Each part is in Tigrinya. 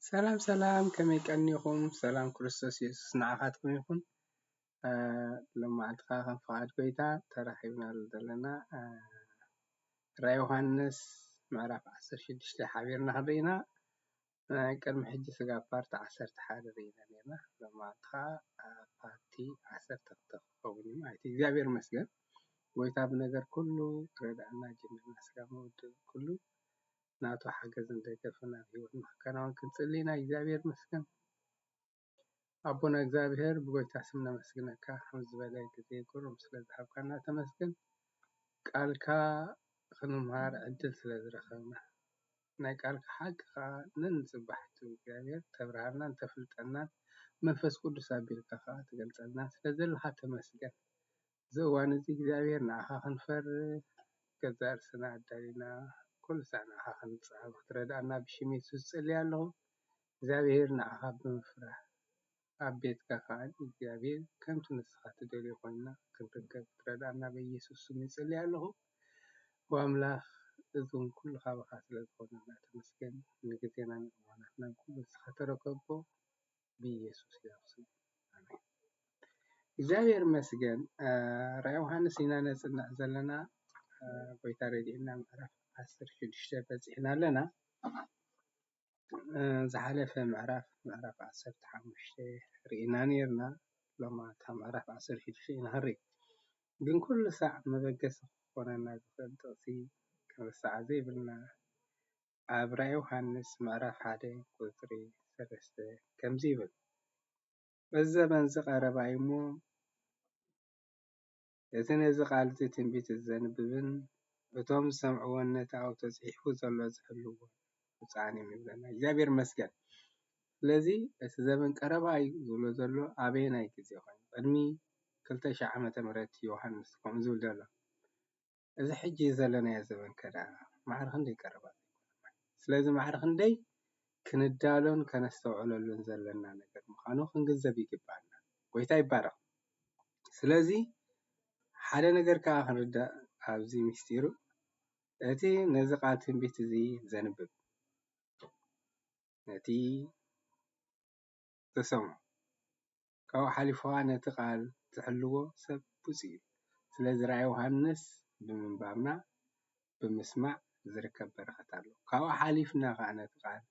ሰላም ሰላም፣ ከመይ ቀኒኹም? ሰላም ክርስቶስ የሱስ ንዓኻትኩም ይኹን። ሎማዓንቲ ከዓ ከም ፍቓድ ጎይታ ተራኺብናሉ ዘለና ራእይ ዮሃንስ ምዕራፍ ዓሰርተ ሽዱሽተ ሓቢርና ክንርኢ ኢና። ቅድሚ ሕጂ ስጋ ፓርቲ ዓሰርተ ሓደ ርኢና ነርና። ሎማዓንቲ ከዓ ፓርቲ ዓሰርተ ክልተ ክኸውን እዩ ማለት እዩ። እግዚኣብሔር ይመስገን። ጎይታ ብነገር ኩሉ ክረድኣና ጀሚርና ስጋ መወድእ ኩሉ ናቱ ሓገዝን ደገፍን ኣብ ህይወትና ክከናወን ክንጽሊ ኢና። እግዚኣብሔር ይመስገን። ኣቦና እግዚኣብሔር ብጎይታ ስም ነመስግነካ፣ ከም ዝበለ ግዜ ግሩም ስለ ዝሃብካና ተመስገን። ቃልካ ክንምሃር ዕድል ስለ ዝረኸብና ናይ ቃልካ ሓቂ ከዓ ነንጽባሕቱ እግዚኣብሔር ተብርሃልናን ተፍልጠናን መንፈስ ቅዱስ ኣቢልካ ከዓ ትገልጸልና ስለ ዘለኻ ተመስገን። እዚ እዋን እዚ እግዚኣብሔር ንዓኻ ክንፈርህ ገዛእ ርእስና ኣዳሊና ኩሉ ሳዕ ንዓኻ ክንጻብ ክትረድኣና ብሽም የሱስ ጸልየ ኣለኹ። እግዚኣብሔር ንዓኻ ብምፍራህ ኣብ ቤትካ ከዓ እግዚኣብሔር ከምቲ ንስኻ ትደልዮ ኮይንና ክንርከብ ክትረድኣና በኢየሱስ ስም ይጽልይ ኣለኹ። ወኣምላኽ እዚ እውን ኩሉ ካባኻ ስለ ዝኾነና ተመስገን። ንግዜናን እዋናትናን ኩሉ ንስኻ ተረከቦ ብኢየሱስ ያው ስም ኣሜን። እግዚኣብሔር ይመስገን። ራእይ ዮሃንስ ኢና ነጽንዕ ዘለና። ጎይታ ረድኤና ምዕራፍ ዓሰርተ ሽዱሽተ በጺሕና ኣለና። ዝሓለፈ ምዕራፍ ምዕራፍ ዓሰርተ ሓሙሽተ ርኢና ነርና። ሎማ እታ ምዕራፍ ዓሰርተ ሽዱሽተ ኢና ክንርኢ። ግን ኩሉ ሳዕ መበገሲ ክኾነና ዝኽእል ጥቕሲ ክንርሳዓ ዘይብልና ኣብ ራእይ ዮሃንስ ምዕራፍ ሓደ ቁጽሪ ሰለስተ ከምዚ ይብል፣ እዚ ዘመን እዚ ቀረባ እዩ እሞ እቲ ነዚ ቃል እዚ ትንቢት እዚ ዘንብብን እቶም ዝሰምዕዎን ነቲ ኣብኡ ተጽሒፉ ዘሎ ዝሕልዎ ብፁዓን እዮም ይብለና። እግዚኣብሔር ይመስገን። ስለዚ እቲ ዘመን ቀረባ እዩ ዝብሎ ዘሎ ኣበየናይ ግዜ ኮይኑ? ቅድሚ ክልተ ሺሕ ዓመተ ምህረት ዮሃንስ ከምኡ ዝብል ዘሎ። እዚ ሕጂ ዘለናዮ ዘበን ከ ደኣ ማዕረ ክንደይ ቀረባ ዘይኮነ? ስለዚ ማዕረ ክንደይ ክንዳሎን ከነስተውዕለሉን ዘለና ነገር ምዃኑ ክንግንዘብ ይግባኣና። ጎይታ ይባረኽ። ስለዚ ሓደ ነገር ከኣ ክንርዳእ ኣብዚ ምስጢሩ፣ እቲ ነዚ ቃል ትንቢት እዚ ዘንብብ፣ ነቲ ዝሰምዖ፣ ካብኡ ሓሊፉ ኸኣ ነቲ ቃል ዝሕልዎ ሰብ ብፁዕ እዩ። ስለዚ ራእይ ዮሃንስ ብምንባብና፣ ብምስማዕ ዝርከብ በረኸት ኣሎ። ካብኡ ሓሊፍና ኸኣ ነቲ ቃል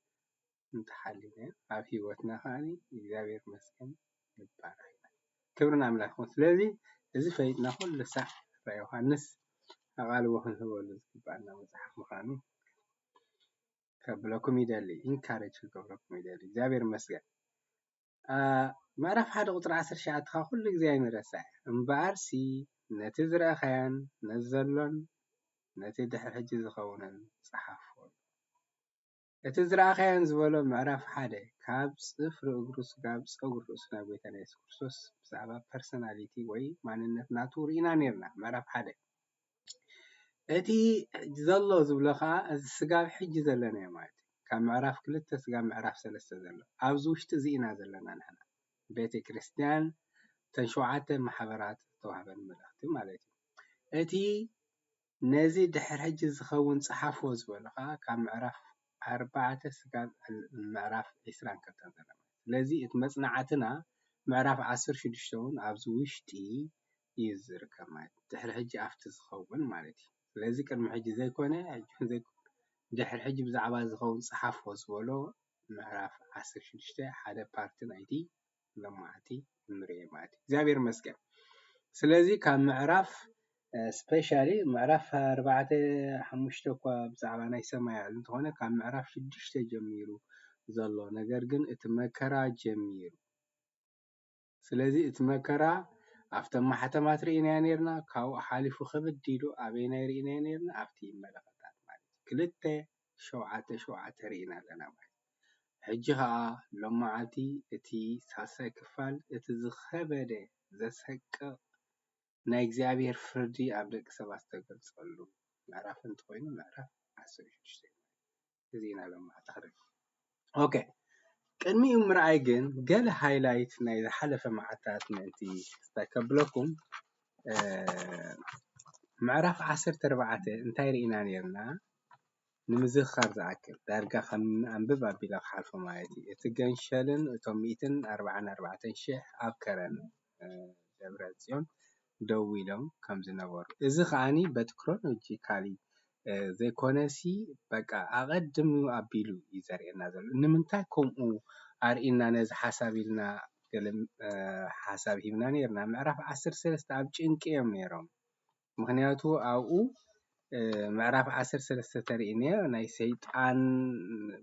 እንተሓሊና ኣብ ህይወትና ከኣ እግዚኣብሔር ይመስገን ንባረኽ ኢና። ክብሪ ንኣምላኽ ይኹን። ስለዚ እዚ ፈሊጥና ኩሉ ሳዕ ራእይ ዮሃንስ ኣቓልቦ ክንህበሉ ዝግባኣና መጽሓፍ ምዃኑ ከብለኩም ይደሊ፣ ኢንካሬጅ ክገብረኩም ይደሊ። እግዚኣብሔር ይመስገን። ምዕራፍ ሓደ ቁጽሪ ዓሰርተ ትሽዓተ ከዓ ኩሉ ግዜ ኣይንረስዕ። እምበኣርሲ ነቲ ዝረኣኻያን ነቲ ዘሎን ነቲ ድሕሪ ሕጂ ዝኸውንን ጸሓፎ። እቲ ዝረኣኻያን ዝበሎ ምዕራፍ ሓደ ካብ ጽፍሪ እግሩ ስጋብ ጸጉሪ ርእሱ ናይ ጎይታና የሱስ ክርስቶስ ብዛዕባ ፐርሰናሊቲ ወይ ማንነት ናቱ ርኢና ነርና። ምዕራፍ ሓደ እቲ ዘሎ ዝብሎ ከዓ እዚ ስጋብ ሕጂ ዘለናዮ ማለት እዩ። ካብ ምዕራፍ ክልተ ስጋብ ምዕራፍ ሰለስተ ዘሎ ኣብዚ ውሽጢ እዚ ኢና ዘለና ንሕና ቤተ ክርስቲያን ተን ሸውዓተ ማሕበራት ዝተዋህበን መልእኽቲ ማለት እዩ። እቲ ነዚ ድሕር ሕጂ ዝኸውን ጸሓፎ ዝበሎ ከዓ ካብ ምዕራፍ ኣርባዕተ ስጋብ ምዕራፍ ዕስራን ክልተን ዘሎ ማለት እዩ። ስለዚ እቲ መጽናዕትና ምዕራፍ ዓሰርተ ሽዱሽተ እውን ኣብዚ ውሽጢ እዩ ዝርከብ ማለት እዩ። ድሕሪ ሕጂ ኣብቲ ዝኸውን ማለት እዩ። ስለዚ ቅድሚ ሕጂ ዘይኮነ ሕጂ እውን ዘይኮነ ድሕሪ ሕጂ ብዛዕባ ዝኸውን ጸሓፎ ዝበሎ ምዕራፍ ዓሰርተ ሽዱሽተ ሓደ ፓርቲ ናይቲ ሎማዓንቲ ንሪኦ ማለት እዩ። እግዚኣብሔር ይመስገን። ስለዚ ካብ ምዕራፍ ስፔሻሊ ምዕራፍ ኣርባዕተ ሓሙሽተ እኳ ብዛዕባ ናይ ሰማይ ኣዕሉ እንተኾነ ካብ ምዕራፍ ሽዱሽተ ጀሚሩ ዘሎ ነገር ግን እቲ መከራ ጀሚሩ ስለዚ እቲ መከራ ኣብቶም ማሕተማት ርኢናዮ ነርና፣ ካብኡ ሓሊፉ ክብድ ኢሉ ኣበየናይ ርኢናዮ ነርና? ኣብቲ መለኸታት ማለት እዩ። ክልተ ሸውዓተ ሸውዓተ ርኢና ኣለና ማለት እዩ። ሕጂ ኸኣ ሎማዓንቲ እቲ ሳልሳይ ክፋል እቲ ዝኸበደ ዘሰቅቕ ናይ እግዚኣብሔር ፍርዲ ኣብ ደቂ ሰባት ዝተገልጸሉ ምዕራፍ እንተኾይኑ ምዕራፍ ዓሰርተ ሽዱሽተ እዩ። እዚ ኢና ሎማዓንቲ ክንርኢ። ኦኬ ቅድሚኡ ምርኣይ ግን ገለ ሃይላይት ናይ ዝሓለፈ መዓልታት ምእንቲ ክስታይ ከብለኩም ምዕራፍ ዓሰርተ ኣርባዕተ እንታይ ርኢና ነርና? ንምዝኽኻር ዝኣክል ዳርጋ ከም ኣንብብ ኣቢለ ክሓልፎ ማለት እዩ። እቲ ገንሸልን እቶም ሚእትን ኣርባዓን ኣርባዕተን ሽሕ ኣብ ከረን ደብረ ጽዮን ደው ኢሎም ከም ዝነበሩ፣ እዚ ከዓኒ በቲ ክሮኖሎጂካሊ ዘይኮነሲ በቃ ኣቐድም ኣቢሉ እዩ ዘርእየና ዘሎ። ንምንታይ ከምኡ ኣርእና ነዚ ሓሳብ ኢልና ገለ ሓሳብ ሂብና ነርና። ምዕራፍ ዓሰርተ ሰለስተ ኣብ ጭንቂ እዮም ነይሮም። ምኽንያቱ ኣብኡ ምዕራፍ ዓሰርተ ሰለስተ ተርእይናዮ ናይ ሰይጣን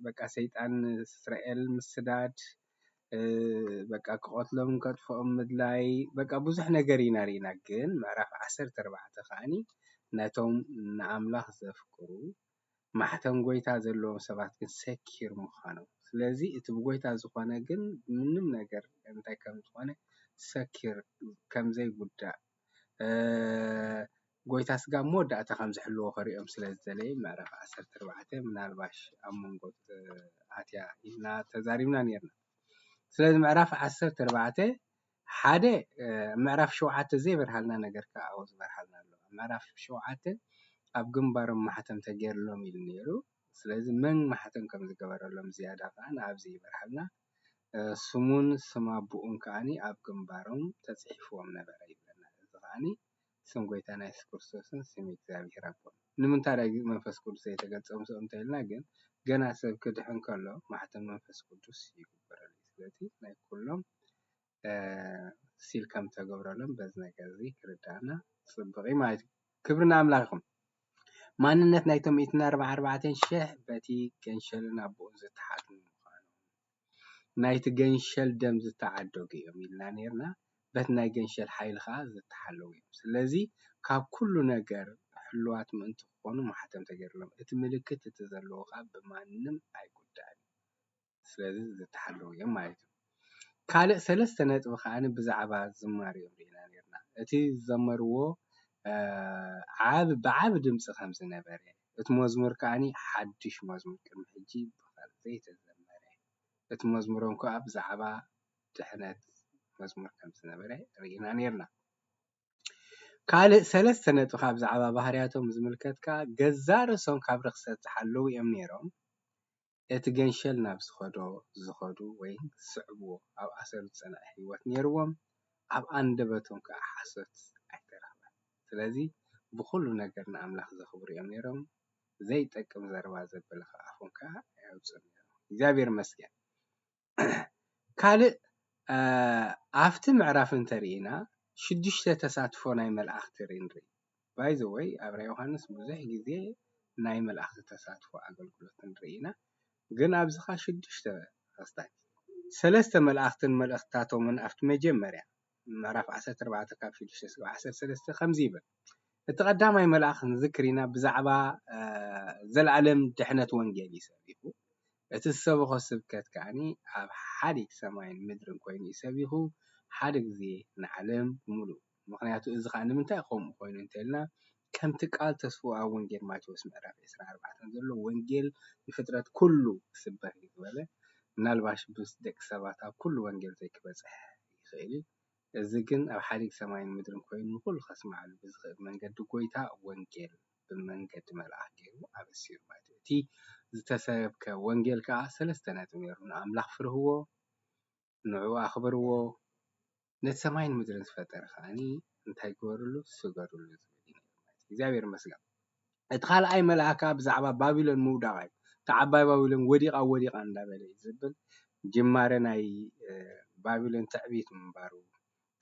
በቃ ሰይጣን እስራኤል ምስዳድ በቃ ክቐትሎም ከጥፍኦም ምድላይ በቃ ብዙሕ ነገር ኢና ርኢና። ግን ምዕራፍ ዓሰርተ ኣርባዕተ ከዓኒ ነቶም ንኣምላኽ ዘፍቅሩ ማሕተም ጎይታ ዘለዎም ሰባት ግን ሰኪር ምዃኖም። ስለዚ እቲ ብጎይታ ዝኾነ ግን ምንም ነገር እንታይ ከም ዝኾነ ሰኪር ከም ዘይጉዳእ ጎይታ ስጋ መወዳእታ ከም ዝሕልዎ ከርእዮም ስለ ዝደለየ ምዕራፍ ዓሰርተ ኣርባዕተ ምናልባሽ ኣብ መንጎ ኣትያ ኢልና ተዛሪብና ነርና። ስለዚ ምዕራፍ ዓሰርተ ኣርባዕተ ሓደ ምዕራፍ ሸውዓተ ዘይበርሃልና ነገር ከዓ ኣብኡ ዝበርሃልና ኣሎ። ምዕራፍ ሸውዓተ ኣብ ግንባሮም ማሕተም ተገይርሎም ኢሉ ነይሩ። ስለዚ መን ማሕተም ከም ዝገበረሎም ዝያዳ ከዓ ንኣብዚ ይበርሃልና። ስሙን ስም ኣቦኡን ከዓኒ ኣብ ግንባሮም ተፅሒፍዎም ነበረ ይብለና። እዚ ከዓኒ ስም ጎይታና የሱስ ክርስቶስን ስም እግዚኣብሔር ኣቦን። ንምንታይ ዳይ መንፈስ ቅዱስ ዘይተገልጸ ምስኦም እንተኢልና ግን ገና ሰብ ክድሕን ከሎ ማሕተም መንፈስ ቅዱስ ይግበረሉ። ስለዚ ናይ ኩሎም ሲል ከም ተገብረሎም በዚ ነገር እዚ ክርዳእና ጽብቕ እዩ ማለት እዩ። ክብሪ ንኣምላኽ ይኹን። ማንነት ናይቶም ሚእትን ኣርባዓ ኣርባዕተን ሽሕ በቲ ገንሸልን ኣቦኡን ዝተሓትሙ ምዃኑ ናይቲ ገንሸል ደም ዝተዓደጉ እዮም ኢልና ነርና። በቲ ናይ ገንሸል ሓይሊ ከዓ ዝተሓለዉ እዮም። ስለዚ ካብ ኩሉ ነገር ሕልዋት ምእንቲ ክኾኑ ማሕተም ተገይርሎም። እቲ ምልክት እቲ ዘለዎ ከዓ ብማንም ኣይጉዳእን እዩ። ስለዚ ዝተሓለዉ እዮም ማለት እዩ። ካልእ ሰለስተ ነጥቢ ከዓኒ ብዛዕባ ዝማሬኦም ርኢና ነርና። እቲ ዝዘመርዎ ዓብ ብዓብ ድምፂ ከም ዝነበረ እቲ መዝሙር ከዓኒ ሓድሽ መዝሙር ቅድሚ ሕጂ ብኻልእ ዘይተዘመረ እቲ መዝሙሮም ከኣ ብዛዕባ ድሕነት መዝሙር ከም ዝነበረ ርኢና ነርና። ካልእ ሰለስተ ነጥቢ ከኣ ብዛዕባ ባህርያቶም ዝምልከት ከኣ ገዛ ርእሶም ካብ ርኽሰት ዝሓለዉ እዮም ነይሮም። እቲ ገንሸል ናብ ዝኸዶ ዝኸዱ ወይ ዝስዕብዎ ኣብ ኣሰሩ ዝጸንዐ ህይወት ነይርዎም፣ ኣብ ኣንደበቶም ከኣ ሓሶት ኣይተረኽበን። ስለዚ ብኹሉ ነገር ንኣምላኽ ዘኽብሩ እዮም ነይሮም። ዘይጠቅም ዘረባ ዘብል ካብ ኣፎም ከኣ ኣየውጽኡን ነይሮም። እግዚኣብሔር ይመስገን። ካልእ ኣብቲ ምዕራፍ እንተርኢና ሽዱሽተ ተሳትፎ ናይ መላእኽቲ ንርኢ። ባይ ዘ ወይ ኣብራ ዮሃንስ ብዙሕ ግዜ ናይ መላእኽቲ ተሳትፎ ኣገልግሎት ንርኢ ኢና። ግን ኣብዚ ኸዓ ሽዱሽተ ክስታይ ሰለስተ መላእኽትን መልእኽትታቶምን ኣብቲ መጀመርያ ምዕራፍ ዓሰርተ ኣርባዕተ ካብ ሽዱሽተ ስጋብ ዓሰርተ ሰለስተ ከምዚ ይብል። እቲ ቀዳማይ መልኣኽ ንዝክር ኢና ብዛዕባ ዘለኣለም ድሕነት ወንጌል እዩ ሰቢኹ። እቲ ዝሰበኾ ስብከት ከዓኒ ኣብ ሓዲግ ሰማይን ምድርን ኮይኑ እዩ ሰቢኹ ሓደ ግዜ ንዓለም ብምሉእ። ምኽንያቱ እዚ ከዓ ንምንታይ ከምኡ ኮይኑ እንተልና ከምቲ ቃል ተስፍኡ ኣብ ወንጌል ማቴዎስ ምዕራፍ ዕስራን ኣርባዕተን ዘሎ ወንጌል ንፍጥረት ኩሉ ክስበክ እዩ ዝበለ። ምናልባሽ ምስ ደቂ ሰባት ኣብ ኩሉ ወንጌል ዘይክበፅሕ ይኽእል እዩ። እዚ ግን ኣብ ሓዲግ ሰማይን ምድርን ኮይኑ ንኹሉ ከስምዓሉ ብዝኽእል መንገዲ ጎይታ ወንጌል ብመንገዲ መልኣኽ ገይሩ ኣበሲሩ ማለት እዩ። እቲ ዝተሰብከ ወንጌል ከዓ ሰለስተ ነጥቢ ነይሩ። ንኣምላኽ ፍርህዎ፣ ንዕኡ ኣኽብርዎ፣ ነቲ ሰማይን ምድርን ዝፈጠረ ከዓኒ እንታይ ግበርሉ? ስገድሉ ዝብል እዩ ነይሩ ማለት እዩ። እግዚኣብሔር ይመስገን። እቲ ካልኣይ መልኣኽ ከዓ ብዛዕባ ባቢሎን ምውዳቓ እዩ። እታ ዓባይ ባቢሎን ወዲቓ ወዲቓ እንዳበለ እዩ ዝብል ጅማረ ናይ ባቢሎን ትዕቢት ምንባሩ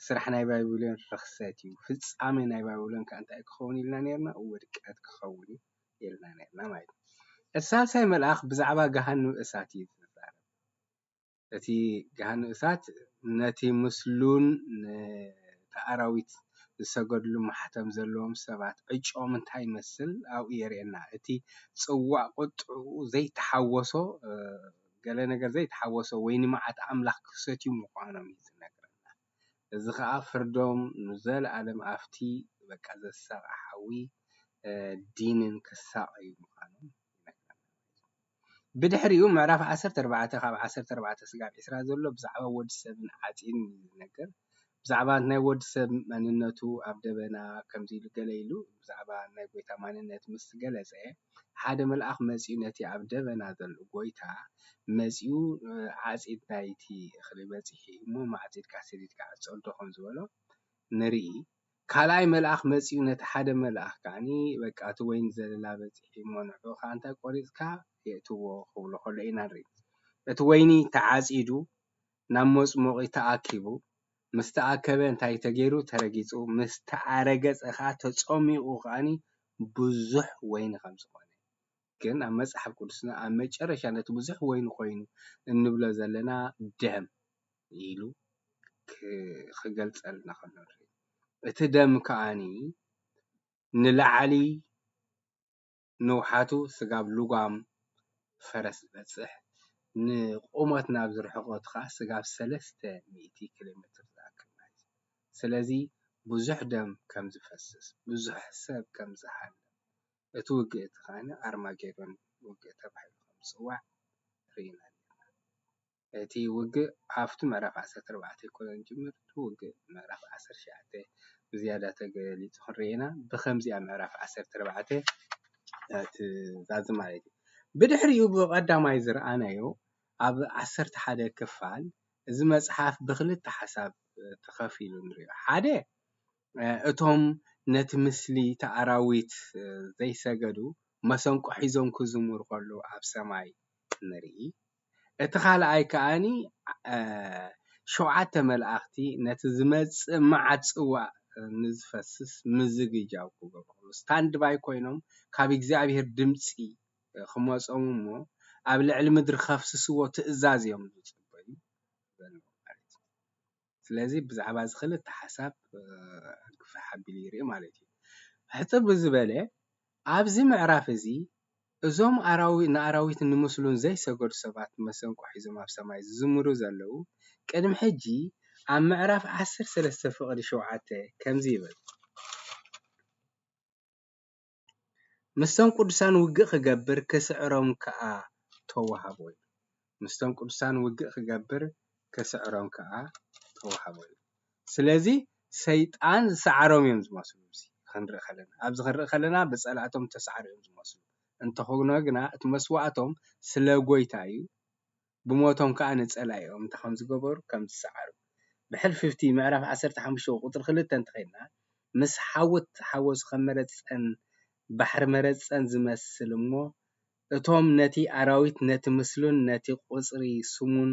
ስራሕ ናይ ባቢሎን ርኽሰት እዩ፣ ፍጻሜ ናይ ባቢሎን ከ እንታይ ክኸውን ኢልና ነርና? ውድቀት ክኸውን እዩ ኢልና ነርና ማለት እዩ። እቲ ሳልሳይ መልኣኽ ብዛዕባ ገሃነም እሳት እዩ ዝዛረብ። እቲ ገሃነም እሳት ነቲ ምስሉን ነቲ ኣራዊት ዝሰገድሉ ማሕተም ዘለዎም ሰባት ዕጫኦም እንታይ ይመስል ኣብኡ የርእየና። እቲ ጽዋእ ቁጥዑ ዘይተሓወሶ ገለ ነገር ዘይተሓወሶ ወይኒ መዓት ኣምላኽ ክሰትዩ ምዃኖም እዩ ዝነግረና። እዚ ኸዓ ፍርዶም ንዘለኣለም ኣብቲ በቃ ዘሳቒ ሓዊ ዲንን ክሳቐዩ ምዃኖም ይነግረና። ብድሕሪኡ ምዕራፍ ዓሰርተ ኣርባዕተ ካብ ዓሰርተ ኣርባዕተ ስጋብ ዕስራ ዘሎ ብዛዕባ ወዲ ሰብን ዓፂድን እዩ ዝነገር። ብዛዕባ ናይ ወዲ ሰብ መንነቱ ኣብ ደበና ከምዚ ኢሉ ገለ ኢሉ ብዛዕባ ናይ ጎይታ ማንነት ምስ ገለጸ፣ ሓደ መልኣኽ መጺኡ ነቲ ኣብ ደበና ዘሎ ጎይታ መጺኡ፣ እ፣ ዓጺድ ናይቲ እኽሊ በጺሑ እሞ ማዕጺድካ ሰዲድካ ዕጸልዶ ከም ዝበሎ ንርኢ። ካልኣይ መልኣኽ መጺኡ ነቲ ሓደ መልኣኽ ከዓኒ በቃ እቲ ወይኒ ዘለላ በጺሑ እሞ ንዕኡ ከኣ እንታይ ቆሪጽካ የእትዎ ክብሎ ከሎ ኢና ንርኢ። እቲ ወይኒ ተዓጺዱ ናብ መጽሞቒ ተኣኪቡ፣ ምስ ተኣከበ እንታይ ተገይሩ? ተረጊጹ፣ ምስ ተኣረገጸ ከኣ ተጸሚቑ ከኣኒ ብዙሕ ወይኒ ከም ዝኾነ። ግን ኣብ መጽሓፍ ቅዱስና ኣብ መጨረሻ ነቲ ብዙሕ ወይኒ ኮይኑ እንብሎ ዘለና ደም ኢሉ ክ-፣ ክገልጸልና ከሎ ንርኢ። እቲ ደም ከኣኒ ንላዕሊ ንውሓቱ ስጋብ ልጓም ፈረስ ዝበጽሕ፣ ንቁመት ናብ ዝርሕቐቱ ከኣ ስጋብ ሰለስተ ሚእቲ ኪሎ ሜትር ዝኣክል ማለት እዩ። ስለዚ ብዙሕ ደም ከም ዝፈስስ፣ ብዙሕ ሰብ ከም ዝሃልቕ፣ እቲ ውግእ እቲ ከኣ ኣርማጌዶን ውግእ ተባሂሉ ከም ዝጽዋዕ ርኢና ኣለና። እቲ ውግእ ኣብቲ ምዕራፍ ዓሰርተ ኣርባዕተ ኣይኮነን ዝጅምር፣ እቲ ውግእ ምዕራፍ ዓሰርተ ትሽዓተ ብዝያዳ ተገሊጹ ክንርኢ ኢና። ብኸምዚ ኣብ ምዕራፍ ዓሰርተ ኣርባዕተ ትዛዚ ማለት እዩ። ብድሕሪኡ ብቐዳማይ ዝረኣናዮ ኣብ ዓሰርተ ሓደ ክፋል እዚ መጽሓፍ ብኽልተ ሓሳብ ተኸፊሉ ንሪኦ። ሓደ፣ እቶም ነቲ ምስሊ'ቲ ኣራዊት ዘይሰገዱ መሰንቆ ሒዞም ክዝምሩ ከለዉ ኣብ ሰማይ ንርኢ። እቲ ካልኣይ ከኣኒ፣ እ፣ ሸውዓተ መላእኽቲ ነቲ ዝመጽእ መዓት ጽዋእ ንዝፈስስ ምዝግጃው ክገብሩ ከለዉ፣ ስታንድ ባይ ኮይኖም ካብ እግዚኣብሄር ድምጺ ክመጾም እሞ ኣብ ልዕሊ ምድሪ ከፍስስዎ ትእዛዝ እዮም ዝጽበዩ ዘለዉ ማለት እዩ። ስለዚ ብዛዕባ እዚ ክልተ ሓሳብ፣ እ፣ ግፍሕ ኣቢሉ ይርኢ ማለት እዩ። ሕጽር ብዝበለ ኣብዚ ምዕራፍ እዚ እዞም ኣራዊ-፣ ንኣራዊትን ንምስሉን ዘይሰገዱ ሰባት መሰንቆ ሒዞም ኣብ ሰማይ ዝዝምሩ ዘለዉ፣ ቅድሚ ሕጂ ኣብ ምዕራፍ ዓሰርተ ሰለስተ ፍቕዲ ሸውዓተ ከምዚ ይብል። ምስቶም ቅዱሳን ውግእ ክገብር ክስዕሮም ከኣ ተዋህቦ እዩ። ምስቶም ቅዱሳን ውግእ ክገብር ክስዕሮም ከኣ ተዋህቦ እዩ። ስለዚ ሰይጣን ዝሰዓሮም እዮም ዝመስሉ። እዚ ክንርኢ ከለና፣ ኣብዚ ክንርኢ ከለና ብጸላእቶም ተሰዓሩ እዮም ዝመስሉ። እንተኾነ ግና እቲ መስዋእቶም ስለ ጎይታ እዩ። ብሞቶም ከኣ ንጸላኢኦም እንታይ ከም ዝገበሩ ከም ዝሰዓሩ። ብሕልፍቲ ምዕራፍ ዓሰርተ ሓሙሽተ ቁጽሪ ክልተ እንተኸይድና፣ ምስ ሓዊ እተሓወሱ ከም መረጸን ባሕሪ መረጸን ዝመስል እሞ፣ እቶም ነቲ ኣራዊት ነቲ ምስሉን ነቲ ቁጽሪ ስሙን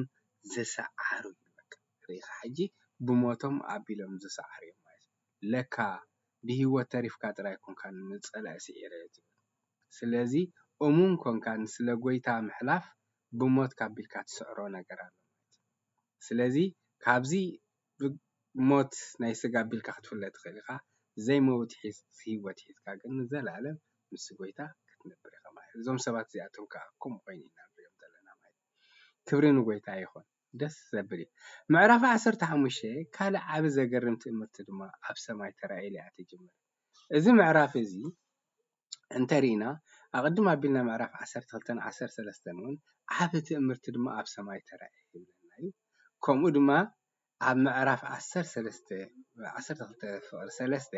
ዝሰዓሩ እዩ። በቃ ርኢኻ ሕጂ ብሞቶም ኣቢሎም ዝሰዓሩ እዮም ማለት እዩ። ለካ ብህይወት ተሪፍካ ጥራይ ኣይኮንካን ንጸላኢ ስዒረዮ ትብል። ስለዚ እሙን ኮንካ ንስለ ጎይታ ምሕላፍ ብሞት ካቢልካ ትስዕሮ ነገር ኣሎ ማለት እዩ። ስለዚ ካብዚ ብ-፣ ሞት ናይ ስጋ ኣቢልካ ክትፍለ ትኽእል ኢኻ። ዘይመውት ሒዝ-፣ ህይወት ሒዝካ ግን ንዘለኣለም ምስ ጎይታ ክትነብር ኢኻ ማለት እዩ። እዞም ሰባት እዚኣቶም ከኣ ከምኡ ኮይኑ ኢና ንሪኦም ዘለና ማለት እዩ። ክብሪ ንጎይታ ይኹን። ደስ ዘብል እዩ። ምዕራፍ ዓሰርተ ሓሙሽተ ካልእ ዓቢ ዘገርም ትእምርቲ ድማ ኣብ ሰማይ ተራእየላ እያ ትጅምር። እዚ ምዕራፍ እዚ እንተሪእና፣ ኣቐድም ኣቢልና ምዕራፍ ዓሰርተ ክልተን ዓሰርተ ሰለስተን እውን ዓቢ ትእምርቲ ድማ ኣብ ሰማይ ተራእየ ይብለና እዩ። ከምኡ ድማ ኣብ ምዕራፍ ዓሰርተ ሰለስተ፣ ዓሰርተ ክልተ ፍቕሪ ሰለስተ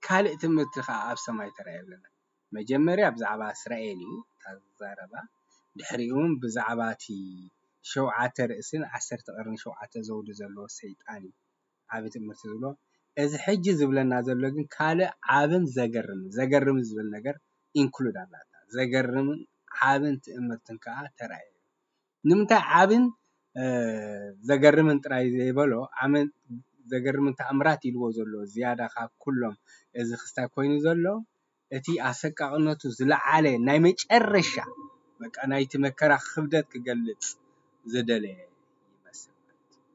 ካልእ ትእምርቲ ኸኣ ኣብ ሰማይ ተራእየ ይብለና። መጀመርያ ብዛዕባ እስራኤል እዩ እታ ዘረባ። ድሕሪኡ እውን ብዛዕባ እቲ ሸውዓተ ርእስን ዓሰርተ ቀርኒ ሸውዓተ ዘውዲ ዘለዎ ሰይጣን እዩ ዓቢ ትእምርቲ ዝብሎ። እዚ ሕጂ ዝብለና ዘሎ ግን ካልእ ዓብን ዘገርምን፣ ዘገርምን ዝብል ነገር ኢንክሉድ ኣላታ። ዘገርምን ዓብን ትእምርትን ከኣ ተራእየ። ንምንታይ ዓብን፣ እ፣ ዘገርምን ጥራይ ዘይበሎ፣ ዓብን ዘገርምን ተኣምራት ኢልዎ ዘሎ ዝያዳ ካብ ኩሎም እዚ ክስታይ ኮይኑ ዘሎ፣ እቲ ኣሰቃቕነቱ ዝለዓለ ናይ መጨረሻ፣ በቃ ናይቲ መከራ ክብደት ክገልጽ ዝደለየ ይመስል።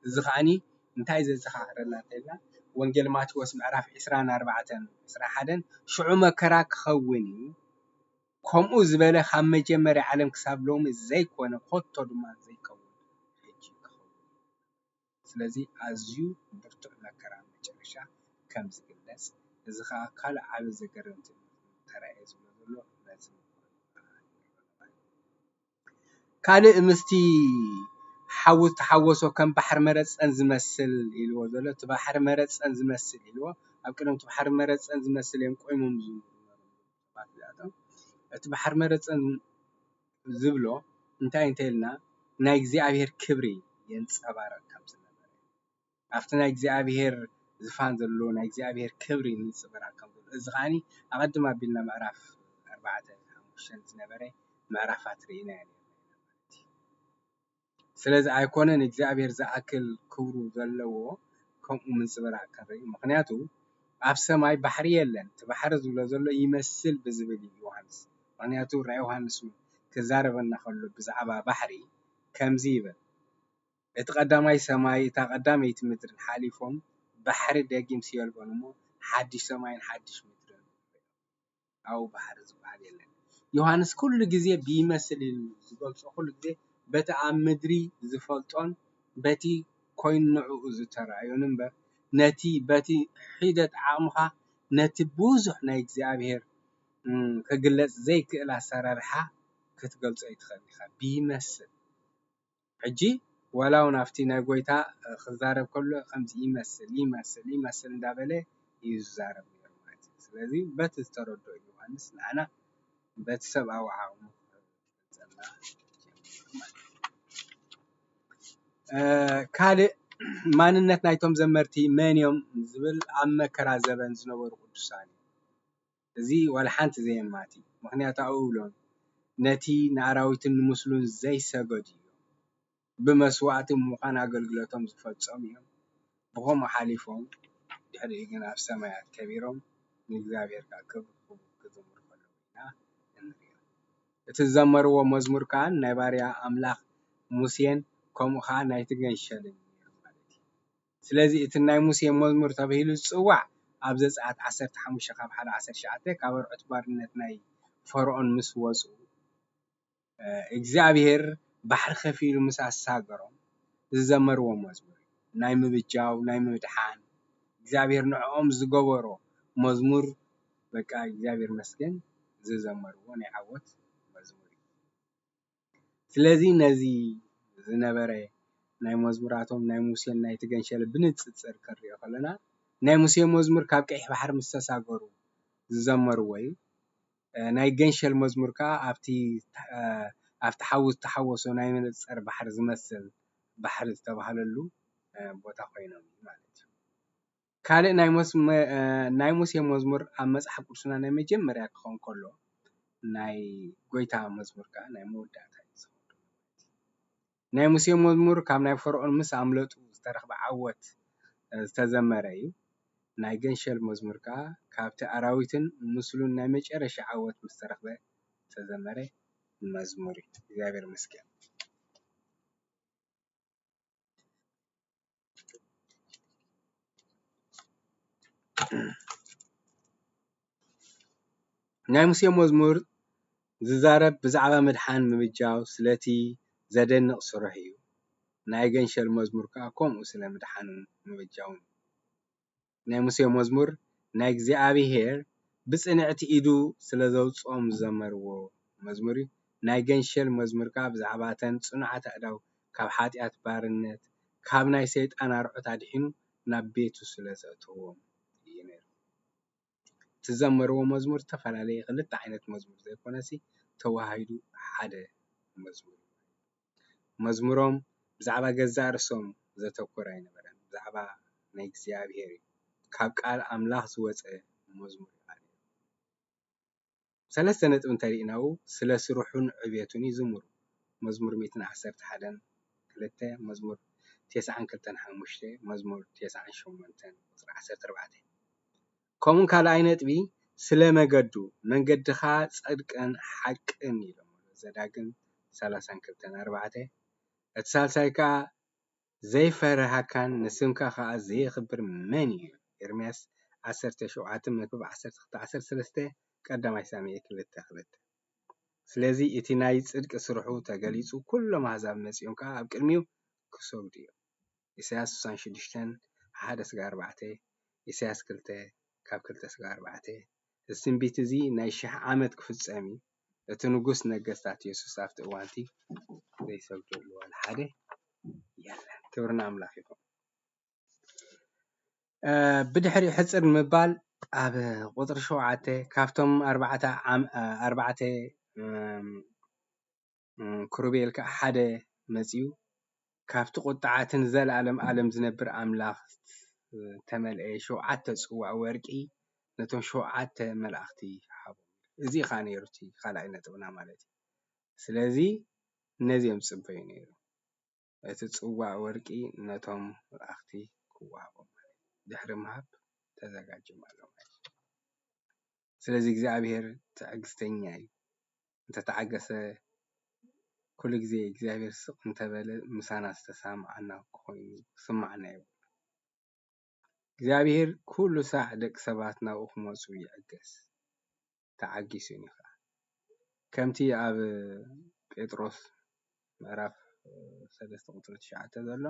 እዚ ከኣኒ እንታይ ዘዘኻኽረና እንተኢልና፣ ወንጌል ማቴዎስ ምዕራፍ ዕስራን ኣርባዕተን፣ ዕስራን ሓደን፣ ሽዑ መከራ ክኸውን እዩ፣ ከምኡ ዝበለ ካብ መጀመርያ ዓለም ክሳብ ሎሚ ዘይኮነ፣ ኮቶ ድማ ዘይከውን ሕጂ ክኸውን እዩ። ስለዚ ኣዝዩ ብርቱዕ መከራ መጨረሻ ከም ዝግለጽ፣ እዚ ኸኣ ካልእ ዓቢ ዘገርም ትምህርቲ ተራእየ ዝብሎ ዘሎ ነዚ ምዃኑ። ካልእ ምስቲ ሓዊ ዝተሓወሶ ከም ባሕሪ መረፀን ዝመስል ኢልዎ ዘሎ፣ እቲ ባሕሪ መረፀን ዝመስል ኢልዎ። ኣብ ቅድሚ እቲ ባሕሪ መረፀን ዝመስል እዮም ቆይሞም ዝብሉ ሰባት እዚኣቶም። እቲ ባሕሪ መረፀን ዝብሎ እንታይ እንተኢልና፣ ናይ እግዚኣብሔር ክብሪ የንፀባርቕ ከም ዝነበረ፣ ኣብቲ ናይ እግዚኣብሔር ዝፋን ዘሎ ናይ እግዚኣብሔር ክብሪ ምንፅብራቕ ከም ዘሎ፣ እዚ ከዓኒ ኣቐድም ኣቢልና ምዕራፍ ኣርባዕተ ሓሙሽተን ዝነበረ ምዕራፋት ርኢናዮ ነርና ማለት እዩ። ስለዚ ኣይኮነን እግዚኣብሔር ዝኣክል ክብሩ ዘለዎ ከምኡ ምንፅብራቕ ክንርኢ፣ ምኽንያቱ ኣብ ሰማይ ባሕሪ የለን፣ እቲ ባሕሪ ዝብሎ ዘሎ ይመስል ብዝብል እዩ ዮሃንስ። ምኽንያቱ ራእይ ዮሃንስ እውን ክዛረበና ከሎ ብዛዕባ ባሕሪ ከምዚ ይብል፣ እቲ ቀዳማይ ሰማይ እታ ቀዳመይቲ ምድርን ሓሊፎም ባሕሪ ደጊም ስየልቦን እሞ ሓድሽ ሰማይን ሓድሽ ምድርን ኣብኡ ባሕሪ ዝበሃል የለን። ዮሃንስ ኩሉ ግዜ ብይመስል ኢሉ ዝገልጾ፣ ኩሉ ግዜ በቲ ኣብ ምድሪ ዝፈልጦን በቲ ኮይኑ ንዕኡ ዝተራእዮን እምበር፣ ነቲ በቲ ሒደት ዓቕምኻ ነቲ ብዙሕ ናይ እግዚኣብሔር ክግለጽ ዘይክእል ኣሰራርሓ ክትገልጾ ኣይትኽእል ኢኻ። ብይመስል ሕጂ ዋላ እውን ኣብቲ ናይ ጎይታ ክዛረብ ከሎ ከምዚ ይመስል ይመስል ይመስል እንዳበለ እዩ ዝዛረብ ነይሩ ማለት እዩ። ስለዚ በቲ ዝተረድኦ ዮሃንስ ንዓና በቲ ሰብኣዊ ዓቕሙ ክገልጸልና ጀሚሩ ማለት እዩ። ካልእ ማንነት ናይቶም ዘመርቲ መን እዮም ዝብል ኣብ መከራ ዘበን ዝነበሩ ቅዱሳን እዩ። እዚ ዋላ ሓንቲ ዘየማቲ፣ ምኽንያቱ ኣብኡ ብሎም ነቲ ንኣራዊትን ንምስሉን ዘይሰገዱ እዮም። ብመስዋእቲ ምዃን ኣገልግሎቶም ዝፈጸሙ እዮም። ብኸምኡ ሓሊፎም ድሕሪኡ ግን ኣብ ሰማያት ከቢሮም ንእግዚኣብሔር ከዓ ክብሪ ክህቡ ክዝምሩ ከለዉ ኢና እንሪኦም። እቲ ዝዘመርዎ መዝሙር ከዓ ናይ ባርያ ኣምላኽ ሙሴን ከምኡ ከዓ ናይቲ ገንሸልን ነይሩ ማለት እዩ። ስለዚ እቲ ናይ ሙሴ መዝሙር ተባሂሉ ዝጽዋዕ ኣብ ዘጸኣት ዓሰርተ ሓሙሽተ ካብ ሓደ ዓሰርተ ትሽዓተ ካብ ኣርዑት ባርነት ናይ ፈርዖን ምስ ወጹ እግዚኣብሔር ባሕሪ ከፊሉ ምስ ኣሳገሮም ዝዘመርዎ መዝሙር ናይ ምብጃው ናይ ምድሓን እግዚኣብሔር ንዕኦም ዝገበሮ መዝሙር በቃ እግዚኣብሔር መስገን ዝዘመርዎ ናይ ዓወት መዝሙር እዩ። ስለዚ ነዚ ዝነበረ ናይ መዝሙራቶም ናይ ሙሴን ናይ ትገንሸል ብንጽጽር ክንሪኦ ከለና ናይ ሙሴ መዝሙር ካብ ቀይሕ ባሕሪ ምስ ተሳገሩ ዝዘመርዎ እዩ። ናይ ገንሸል መዝሙር ከዓ ኣብቲ ኣብቲ ሓዊ ዝተሓወሶ ናይ መነጸር ባሕሪ ዝመስል ባሕሪ ዝተባህለሉ ቦታ ኮይኖም እዩ ማለት እዩ። ካልእ ናይ ሞስ- መ- እ፣ ናይ ሙሴ መዝሙር ኣብ መጽሓፍ ቅዱስና ናይ መጀመርያ ክኸውን ከሎ ናይ ጎይታ መዝሙር ከዓ ናይ መወዳእታ እዩ ዝኸውን። ናይ ሙሴ መዝሙር ካብ ናይ ፈርዖን ምስ ኣምለጡ ዝተረኽበ ዓወት እ፣ ዝተዘመረ እዩ። ናይ ገንሸል መዝሙር ከዓ ካብቲ ኣራዊትን ምስሉን ናይ መጨረሻ ዓወት ምስ ተረኽበ ዝተዘመረ መዝሙር እዩ። እግዚኣብሔር ይመስገን። ናይ ሙሴ መዝሙር ዝዛረብ ብዛዕባ ምድሓን ምብጃው ስለቲ ዘደንቕ ስራሕ እዩ። ናይ ገንሸል መዝሙር ከኣ ከምኡ ስለ ምድሓኑን ምብጃውን እዩ። ናይ ሙሴ መዝሙር ናይ እግዚኣብሄር ብጽንዕቲ ኢዱ ስለ ዘውጽኦም ዝዘመርዎ መዝሙር እዩ። ናይ ገንሸል መዝሙር ከኣ ብዛዕባ እተን ጽኑዓት ኣእዳው ካብ ሓጢኣት ባርነት ካብ ናይ ሰይጣን ኣርዑት ኣድሒኑ ናብ ቤቱ ስለ ዘእተዎም እዩ ነይሩ። ትዘመርዎ መዝሙር ዝተፈላለየ ክልተ ዓይነት መዝሙር ዘይኮነሲ ተዋሃሂዱ ሓደ መዝሙር እዩ። መዝሙሮም ብዛዕባ ገዛእ ርእሶም ዘተኮረ ኣይነበረን፣ ብዛዕባ ናይ እግዚኣብሔር እዩ። ካብ ቃል ኣምላኽ ዝወጸ መዝሙር እዩ ማለት እዩ። ሰለስተ ነጥቢ እንተሪእናኡ ስለ ስርሑን ዕብየቱን ይዝምሩ። መዝሙር ሚእትን ዓሰርተ ሓደን ክልተ፣ መዝሙር ተስዓን ክልተን ሓሙሽተ፣ መዝሙር ተስዓን ሸሞንተን ቁጽሪ ዓሰርተ ኣርባዕተ። ከምኡ ካልኣይ ነጥቢ ስለ መገዱ፣ መንገድኻ ጽድቅን ሓቅን ኢሎም። ዘዳግም ሰላሳን ክልተን ኣርባዕተ። እቲ ሳልሳይ ከኣ ዘይፈርሃካን ንስምካ ከኣ ዘየኽብር መን እዩ? ኤርምያስ ዓሰርተ ሸውዓተ መክብብ ዓሰርተ ክልተ ዓሰርተ ሰለስተ፣ ቀዳማይ ሳሙኤል ክልተ ክልተ። ስለዚ እቲ ናይ ጽድቂ ስርሑ ተገሊጹ፣ ኩሎም ኣህዛብ መጺኦም ከኣ ኣብ ቅድሚኡ ክሰግዱ እዮም። ኢሳያስ ስሳን ሽዱሽተን፣ ሓደ ስጋ ኣርባዕተ፣ ኢሳያስ ክልተ፣ ካብ ክልተ ስጋ ኣርባዕተ። እዚ ትንቢት እዚ ናይ ሽሕ ዓመት ክፍጸም እዩ። እቲ ንጉስ ነገስታት የሱስ ኣብቲ እዋንቲ ዘይሰግደሉ ዋላ ሓደ ክብሪ ንኣምላኽ ይኹን። እ፣ ብድሕሪ ሕጽር ንምባል ኣብ ቁጽሪ ሸውዓተ ካብቶም ኣርባዕተ ዓም-፣ እ፣ ኣርባዕተ፣ እም፣ እም፣ ክሩቤል ከኣ ሓደ መጺኡ፣ ካብቲ ቁጥዓትን ዘላለም ዓለም ዝነብር ኣምላኽ ዝተመልአ ሸውዓተ ጽዋእ ወርቂ ነቶም ሸውዓተ መላእኽቲ ሃቦም። እዚ ኸኣ ነይሩ እቲ ካልኣይ ነጥብና ማለት እዩ። ስለዚ ነዚኦም ዝጽበዩ ነይሩ። እቲ ጽዋእ ወርቂ ነቶም መላእኽቲ ክወሃቦም ማለት እዩ። ድሕሪ ምሃብ ተዘጋጅዮም ኣሎ ማለት እዩ። ስለዚ እግዚኣብሔር ትዕግስተኛ እዩ። እንተተዓገሰ፣ ኩሉ ግዜ እግዚኣብሔር ስቕ እንተበለ፣ ምሳና ዝተሰማማዓና ኮይኑ ክስማዓና የብሉን። እግዚኣብሔር ኩሉ ሳዕ ደቂ ሰባት ናብኡ ክመጹ ይዕገስ። ተዓጊሱ እዩ ኸዓ። ከምቲ ኣብ ጴጥሮስ ምዕራፍ ሰለስተ ቁጽሪ ትሽዓተ ዘሎ፣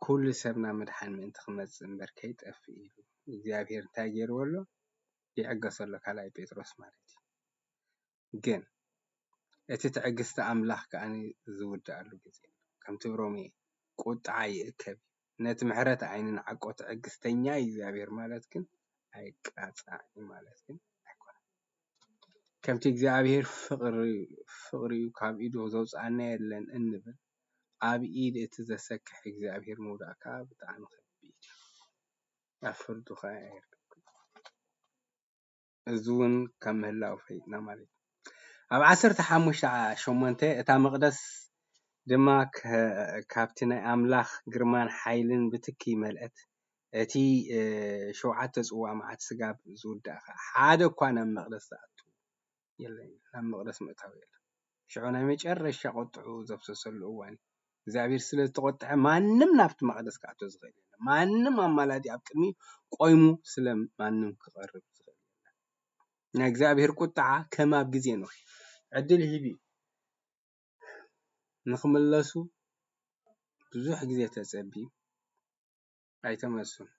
ኩሉ ሰብ ናብ ምድሓን ምእንቲ ክመጽእ እምበር ከይጠፍእ ኢሉ እግዚኣብሔር እንታይ ገይርዎ ኣሎ? ይዕገሶ ኣሎ፣ ካልኣይ ጴጥሮስ ማለት እዩ። ግን እቲ ትዕግስቲ ኣምላኽ ከኣ ዝውድኣሉ ግዜ ኣሎ። ከምቲ ሮሜ፣ ቁጥዓ ይእከብ እዩ፣ ነቲ ምሕረት ኣይንንዓቆ፣ ትዕግስተኛ እዩ እግዚኣብሔር ማለት ግን ኣይቃጻዕን ማለት ግን ኣይኮነን። ከምቲ እግዚኣብሔር ፍቕሪ፣ ፍቕሪ እዩ፣ ካብ ኢዱ ዘውጽኣና የለን እንብል፣ ኣብ ኢድ እቲ ዘሰክሕ እግዚኣብሔር ምውዳቕ ከኣ ብጣዕሚ ከቢድ እዩ። ኣብ ፍርዱ ከኣ ኣይርከብን። እዚ እውን ካብ ምህላው ፈሊጥና ማለት እዩ። ኣብ ዓሰርተ ሓሙሽተ ሸሞንተ እታ መቕደስ ድማ ከ-፣ ካብቲ ናይ ኣምላኽ ግርማን ሓይልን ብትኪ መልአት። እቲ፣ እ፣ ሸውዓተ ጽዋእ መዓት ስጋብ ዝውዳእ ከኣ ሓደ እኳ ናብ መቕደስ ዝኣቱ የለን፣ ናብ መቕደስ ምእታው የለን። ሽዑ ናይ መጨረሻ ቁጥዑ ዘፍሰሰሉ እዋን እዩ። እግዚኣብሔር ስለ ዝተቆጥዐ ማንም ናብቲ መቕደስ ክኣቱ ዝኽእል የለን። ማንም ኣማላዲ ኣብ ቅድሚ ቆይሙ ስለ ማንም ክቐርብ ዝኽእል የለን። ናይ እግዚኣብሔር ቁጥዓ ከም ኣብ ግዜ ኖህ ዕድል ሂቡ እዩ። ንኽምለሱ ብዙሕ ግዜ ተጸብዩ ኣይተመልሱን።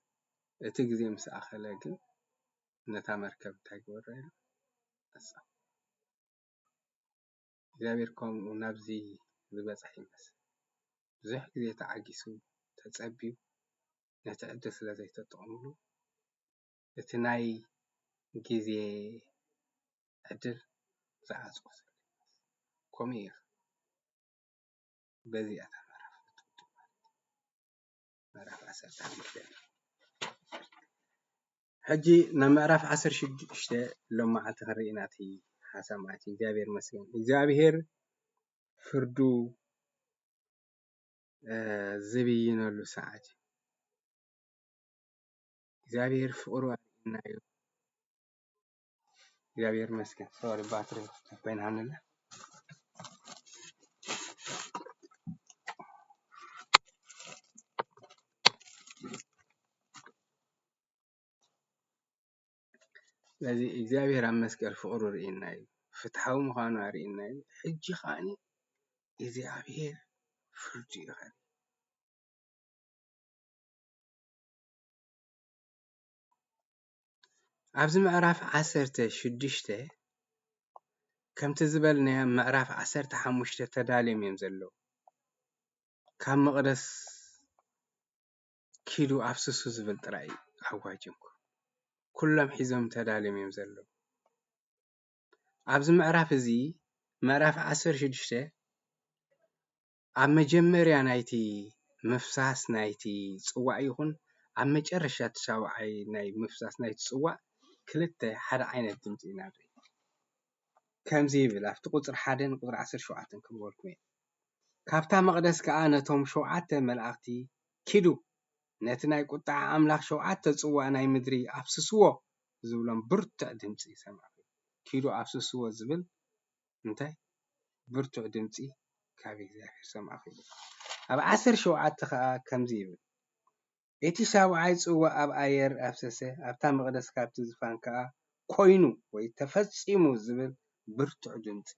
እቲ ግዜ ምስ ኣኸለ ግን ነታ መርከብ እንታይ ገበራ ኢሉ መጻ። እግዚኣብሔር ከምኡ ናብዚ ዝበጽሐ ይመስል። ብዙሕ ግዜ ተዓጊሱ፣ ተጸብዩ፣ ነቲ ዕድል ስለ ዘይተጠቐምሉ፣ እቲ ናይ ግዜ ዕድል ዝዓጽዎ ዘሎ ይመስል። ከምኡ እዩ። በዚ እያ እታ ምዕራፍ እትውድእ ማለት እዩ። ምዕራፍ ዓሰርተ ሓሙሽተ። ሕጂ ናብ ምዕራፍ ዓሰርተ ሽዱሽተ ሎማዓንቲ ክንርኢ ኢና እቲ ሓሳብ ማለት እዩ። እግዚኣብሔር ይመስገን። እግዚኣብሔር ፍርዱ፣ እ፣ ዝብይነሉ ሰዓት እዩ። እግዚኣብሔር ፍቕሩ ኣርእየና እዩ። እግዚኣብሔር ይመስገን። ሶሪ፣ ባትሪ ኮይና ሃንለ። ስለዚ እግዚኣብሔር ኣብ መስቀል ፍቕሩ ርእየና እዩ። ፍትሓዊ ምዃኑ ኣርእየና እዩ። ሕጂ ከኣኒ እግዚኣብሔር ፍርዱ እዩ ከርኢ። ኣብዚ ምዕራፍ ዓሰርተ ሽዱሽተ ከምቲ ዝበልናዮ ምዕራፍ ዓሰርተ ሓሙሽተ ተዳልዮም እዮም ዘለዉ። ካብ መቕደስ ኪዱ ኣፍስሱ ዝብል ጥራይ ኣዋጅ እንኮ። ኩሎም ሒዞም ተዳልዮም እዮም ዘለዉ። ኣብዚ ምዕራፍ እዚ፣ ምዕራፍ ዓሰርተ ሽዱሽተ፣ ኣብ መጀመርያ ናይቲ ምፍሳስ ናይቲ ጽዋዕ ይኹን ኣብ መጨረሻ እቲ ሻውዓይ ናይ ምፍሳስ ናይቲ ጽዋዕ ክልተ ሓደ ዓይነት ድምጺ ኢና ንርኢ። ከምዚ ይብል፣ ኣብቲ ቁጽሪ ሓደ ንቁጽሪ ዓሰርተ ሸውዓተ ከም ዝበልኩም እየ። ካብታ መቕደስ ከኣ ነቶም ሸውዓተ መላእኽቲ፣ "ኪዱ፣ ነቲ ናይ ቁጥዓ ኣምላኽ ሸውዓተ ጽዋእ ናይ ምድሪ ኣፍስስዎ" ዝብሎም ብርቱዕ ድምጺ ሰማዕኩ። ኪዱ ኣፍስስዎ ዝብል እንታይ ብርቱዕ ድምጺ ካብ እግዚኣብሔር ሰማዕኩ ይብል። ኣብ ዓሰርተ ሸውዓተ ከኣ ከምዚ ይብል፣ እቲ ሻውዓይ ጽዋእ ኣብ ኣየር ኣፍሰሰ፣ ኣብታ መቕደስ ካብቲ ዝፋን ከኣ "ኮይኑ" ወይ "ተፈጺሙ" ዝብል ብርቱዕ ድምጺ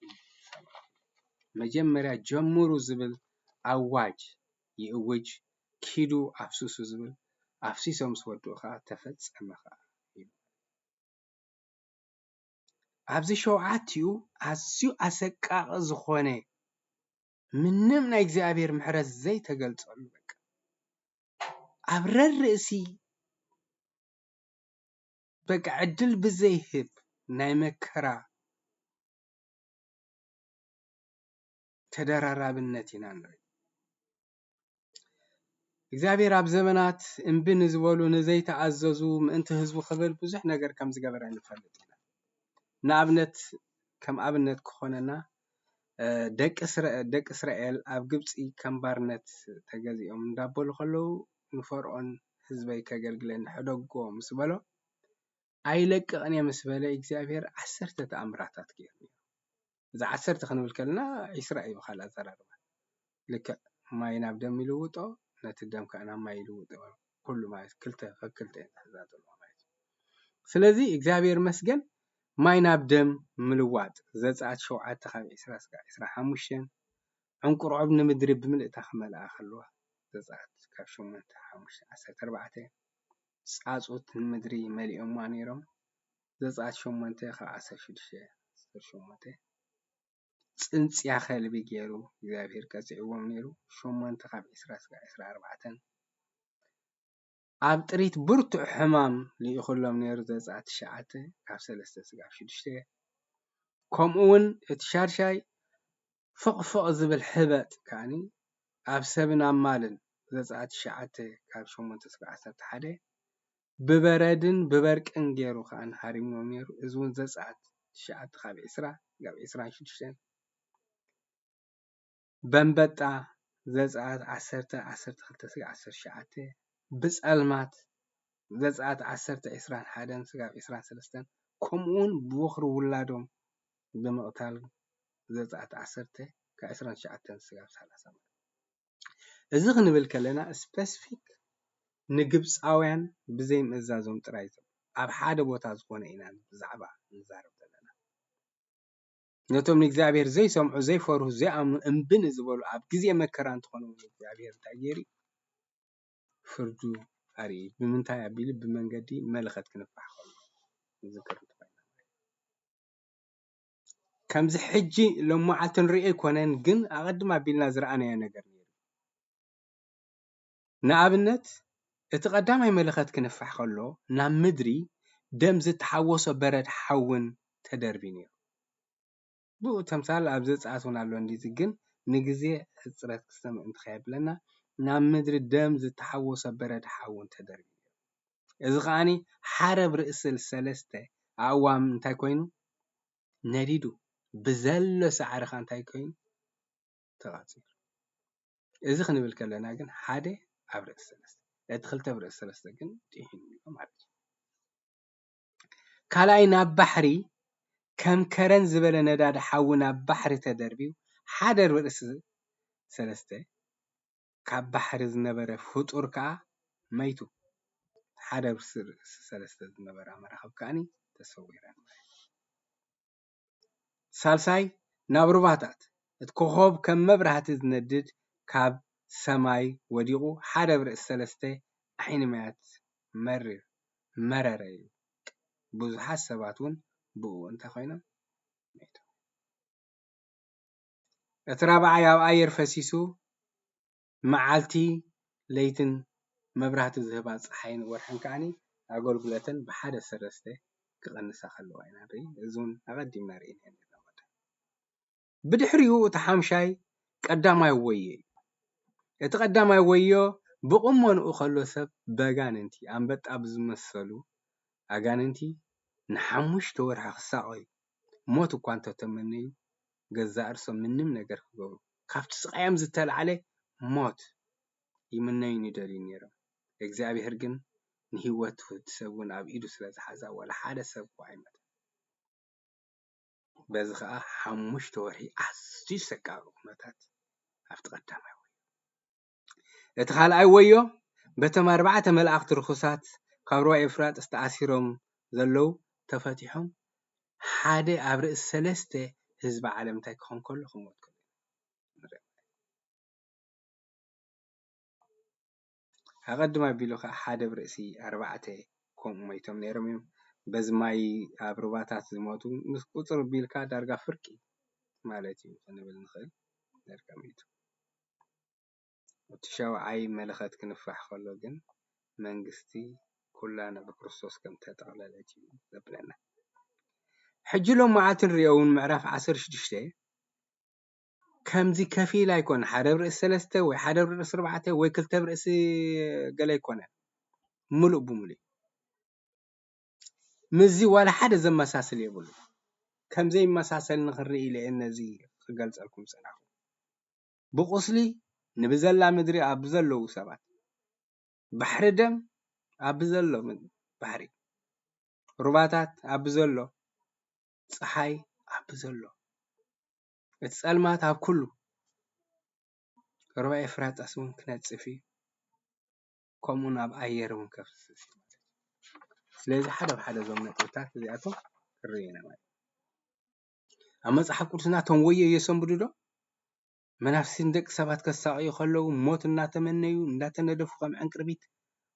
ሰማዕኩ። መጀመርያ "ጀምሩ" ዝብል ኣዋጅ ይእውጅ፣ "ኪዱ ኣፍስሱ" ዝብል ኣፍሲሶም ምስ ወድኡ ከኣ "ተፈጸመ" ከኣ ይብል። ኣብዚ ሸውዓቲኡ ኣዝዩ ኣሰቃቒ ዝኾነ ምንም ናይ እግዚኣብሔር ምሕረት ዘይተገልጸሉ በቃ ኣብ ረርእሲ በቃ ዕድል ብዘይህብ ናይ መከራ ተደራራብነት ኢና ንርኢ። እግዚኣብሔር ኣብ ዘመናት እምቢ ንዝበሉ ንዘይተኣዘዙ ምእንቲ ህዝቡ ክብል ብዙሕ ነገር ከም ዝገበረ ንፈልጥ ኢና። ንኣብነት ከም ኣብነት ክኾነና ደቂ እስራኤል ኣብ ግብፂ ከም ባርነት ተገዚኦም እንዳበሉ ከለዉ ንፈርዖን ህዝበይ ከገልግለኒ ሕደጎ ምስ በሎ ኣይለቅቕን እየ ምስ በለ እግዚኣብሔር ዓሰርተ ተኣምራታት ገይሩ ነይሩ። እዚ ዓሰርተ ክንብል ከለና ዒስራ እዩ ብካልእ ኣዘራርባ። ልክዕ ማይ ናብ ደም ይልውጦ፣ ነቲ ደም ከዓ ናብ ማይ ይልውጦ። ኩሉ ማለት ክልተ ፈክልተ እየን ዝሕዛ ዘለዋ ማለት እዩ። ስለዚ እግዚኣብሔር መስገን ማይ ናብ ደም ምልዋጥ ዘጸኣት ሸውዓተ ካብ ዒስራ ስጋዕ ዒስራ ሓሙሽተ ዕንቁርዖብ ንምድሪ ብምልእታ ክመልኣ ከለዋ ዘጸኣት ካብ ሸሞንተ ሓሙሽተ ዓሰርተ ኣርባዕተ ጻጹት ንምድሪ መሊኦማ ነይሮም። ዘጸኣት ሸሞንተ ካብ ዓሰርተ ሽዱሽተ ዓሰርተ ሸሞንተ ጽንጽያ ከልቢ ገይሩ እግዚኣብሔር ቀጺዕዎም ነይሩ። ሸሞንተ ካብ ዒስራ ስጋዕ ዒስራ ኣርባዕተን ኣብ ጥሪት ብርቱዕ ሕማም ልኢኹሎም ነይሩ። ዘጸኣት ትሽዓተ ካብ ሰለስተ ስጋዕ ሽዱሽተ ከምኡ እውን እቲ ሻድሻይ ፍቕፍቕ ዝብል ሕበጥ ከዓኒ ኣብ ሰብን ኣብ ማልን ዘጸኣት ትሽዓተ ካብ ሸሞንተ ስጋዕ ዓሰርተ ሓደ ብበረድን ብበርቅን ገይሩ ከዓኒ ሃሪምዎም ነይሩ። እዚ እውን ዘጸኣት ትሽዓተ ካብ ዒስራ ካብ ዒስራን ሽዱሽተን በንበጣ ዘጸኣት ዓሰርተ ዓሰርተ ክልተ ስጋዕ ዓሰርተ ትሽዓተ ብጸልማት ዘጸኣት ዓሰርተ ዒስራን ሓደን ስጋብ ዒስራን ሰለስተን ከምኡውን ብወኽሪ ውላዶም ብምቕታል ዘጸኣት ዓሰርተ ካብ ዒስራን ትሽዓተን ስጋብ ሰላሳ ማለት እዩ። እዚ ክንብል ከለና ስፐሲፊክ ንግብፃውያን ብዘይ ምእዛዞም ጥራይ እዮም። ኣብ ሓደ ቦታ ዝኾነ ኢና ብዛዕባ ንዛረብ ዘለና። ነቶም ንእግዚኣብሔር ዘይሰምዑ ዘይፈርሁ ዘይኣምኑ እምቢ ንዝበሉ ኣብ ግዜ መከራ እንትኾኑ እውን እግዚኣብሔር እንታይ ገይሩ ፍርዱ ኣርኢ። ብምንታይ ኣቢሉ ብመንገዲ መለኸት ክንፋሕ ከሎ ንዝክር እንተኾይና ከምዚ ሕጂ ሎማዓልቲ ንሪኦ ኣይኮነን ግን ኣቐድም ኣቢልና ዝረኣናዮ ነገር ነይሩ። ንኣብነት እቲ ቀዳማይ መለኸት ክንፋሕ ከሎ ናብ ምድሪ ደም ዝተሓወሶ በረድ ሓውን ተደርቢ ነይሩ። ብኡ ተምሳል ኣብ ዘጸኣት እውን ኣሎ እንዲዚ ግን ንግዜ ሕጽረት ክስተምዕ እንተኸየብለና ናብ ምድሪ ደም ዝተሓወሶ በረድ ሓውን ተደርቢ ነይሩ። እዚ ከዓኒ ሓደ ብርእሲ ሰለስተ ኣእዋም እንታይ ኮይኑ ነዲዱ ብዘሎ ሳዕሪ ኸዓ እንታይ ኮይኑ ተቓጺሉ። እዚ ክንብል ከለና ግን ሓደ ኣብ ርእሲ ሰለስተ እቲ ክልተ ብርእሲ ሰለስተ ግን ጢሒኑ ኣሎ ማለት እዩ። ካልኣይ ናብ ባሕሪ ከም ከረን ዝበለ ነዳዲ ሓዊ ናብ ባሕሪ ተደርቢዩ ሓደ ብርእሲ ሰለስተ ካብ ባሕሪ ዝነበረ ፍጡር ከኣ መይቱ። ሓደ ብርእሲ ሰለስተ ዝነበራ መራኽብ ከኣኒ ተሰዊረን። ሳልሳይ ናብ ሩባታት እቲ ኮኾብ ከም መብራህቲ ዝነድድ ካብ ሰማይ ወዲቑ ሓደ ብርእሲ ሰለስተ ዓይኒ ማያት መሪር መረረ እዩ። ብዙሓት ሰባት እውን ብኡ እንታይ ኮይኖም መይቶም። እቲ ራብዓይ ኣብ ኣየር ፈሲሱ መዓልቲ ለይትን መብራህቲ ዝህባ ፀሓይን ወርሕን ከዓኒ ኣገልግሎተን ብሓደ ሰለስተ ክቐንሳ ከለዋ ኢና ንርኢ። እዚ እውን ኣቐዲምና ርኢና ኢና። ብድሕሪኡ እቲ ሓምሻይ ቀዳማይ ወዮ እዩ። እቲ ቀዳማይ ወዮ ብቑመንኡ ከሎ ሰብ በጋንንቲ ኣንበጣ ብዝመሰሉ ኣጋንንቲ ንሓሙሽተ ወርሒ ክሳቐዩ ሞት እኳ እንተተመነዩ ገዛእ ርእሶም ምንም ነገር ክገብሩ ካብቲ ስቓዮም ዝተላዕለ ሞት ይምነዩን ይደልዩን ነይሮም። እግዚኣብሔር ግን ንህይወት ወዲ ሰብ እውን ኣብ ኢዱ ስለ ዝሓዛ ዋላ ሓደ ሰብ እኳ ኣይመተን። በዚ ኸዓ ሓሙሽተ ወርሒ ኣዝዩ ሰቃቂ ኩነታት ኣብቲ ቀዳማይ ወዮ። እቲ ካልኣይ ወዮ በቶም ኣርባዕተ መላእኽቲ ርኹሳት ካብ ሩባ ኤፍራጥስ ተኣሲሮም ዘለዉ ተፈቲሖም ሓደ ኣብ ርእሲ ሰለስተ ህዝቢ ዓለም እንታይ ክኾን ከሎ ክሞት ከሎ ንርኢ። ኣቐድም ኣቢሉ ከዓ ሓደ ብርእሲ ኣርባዕተ ከምኡ ሞይቶም ነይሮም እዮም። በዚ ማይ ኣብ ሩባታት ዝሞቱ ምስ ቁፅር ቢልካ ዳርጋ ፍርቂ ማለት እዩ ክንብል ንኽእል። ተቀሚጡ። እቲ ሻውዓይ መለኸት ክንፋሕ ከሎ ግን መንግስቲ ኩላ ናብ ክርስቶስ ከም ተጠቕለለት እዩ ዘብለና። ሕጂ ሎም መዓልቲ ንሪኦ እውን ምዕራፍ ዓሰርተ ሽዱሽተ ከምዚ ከፊል ኣይኮነ፣ ሓደ ብርእሲ ሰለስተ ወይ ሓደ ብርእሲ ኣርባዕተ ወይ ክልተ ብርእሲ ገለ ኣይኮነ፣ ምሉእ ብምሉእ እዩ። ምስዚ ዋላ ሓደ ዘመሳስል የብሉ። ከም ዘይመሳሰል ንኽርኢ ኢለ እየ ነዚ ክገልጸልኩም ዝጸናኹ። ብቁስሊ ንብዘላ ምድሪ ኣብ ዘለዉ ሰባት፣ ባሕሪ ደም ኣብ ዘሎ ምን-፣ ባሕሪ፣ ሩባታት ኣብ ዘሎ፣ ጸሓይ ኣብ ዘሎ፣ እቲ ጸልማት ኣብ ኩሉ፣ ሩባ ኤፍራጣስ እውን ክነጽፍ እዩ፣ ከምኡ ናብ ኣየር እውን ከፍስስ እዩ። ስለዚ ሓደ ብሓደ እዞም ነጥብታት እዚኣቶም ክርእ ኢና ማለት እዩ። ኣብ መጽሓፍ ቅዱስና እቶም ወዮ የሰንብዱ ዶ? መናፍስቲ ንደቂ ሰባት ከሳቕዩ ከለዉ ሞት እናተመነዩ፣ እንዳተነደፉ ከም ዕንቅርቢት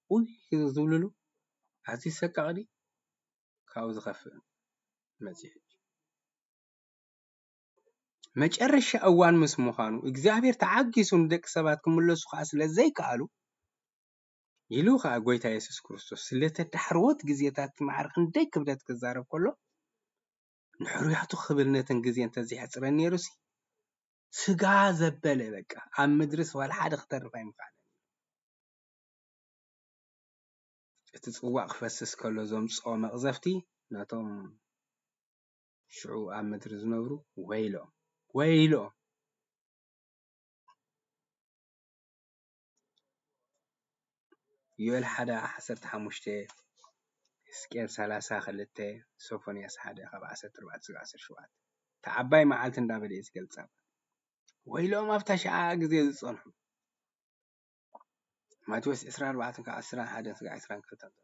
ውይ ዝብልሉ ኣዝዩ ሰቃቒ ድዩ? ካብኡ ዝኸፍእ መጺኡ። መጨረሻ እዋን ምስ ምዃኑ፣ እግዚኣብሔር ተዓጊሱ ንደቂ ሰባት ክምለሱ ከኣ ስለ ዘይከኣሉ፣ ኢሉ ከኣ ጐይታ የሱስ ክርስቶስ ስለ ተዳሕርዎት ግዜታት ማዕረ ክንደይ ክብደት ክዛረብ ከሎ፣ ንሕሩያቱ ክብል ነተን ግዜ እንተዘይሕጽረን ነይሩሲ፣ ስጋ ዘበለ በቃ፣ ኣብ ምድርስ ዋላ ሓደ ክተርፍ ኣይምኽኣለን። እቲ ጽዋእ ክፈስስ ከሎ ዘምጽኦ መቕዘፍቲ ነቶም ሽዑ ኣብ ምድሪ ዝነብሩ ወይልኦም፣ ወይልኦም። ዮኤል ሓደ ዓሰርተ ሓሙሽተ፣ ሕዝቅኤል ሰላሳ ክልተ፣ ሶፎንያስ ሓደ ካብ ዓሰርተ ኣርባዕተ ክሳብ ዓሰርተ ሸውዓተ። እታ ዓባይ መዓልቲ እንዳበለ እዩ ዝገልጻ። ወይልኦም ኣብታ ሽዓ ግዜ ዝጸንሑ። ማቴዎስ ዕስራን ኣርባዕተን ካብ ዕስራን ሓደን ስጋዕ ዕስራን ክልተን ዘሎ።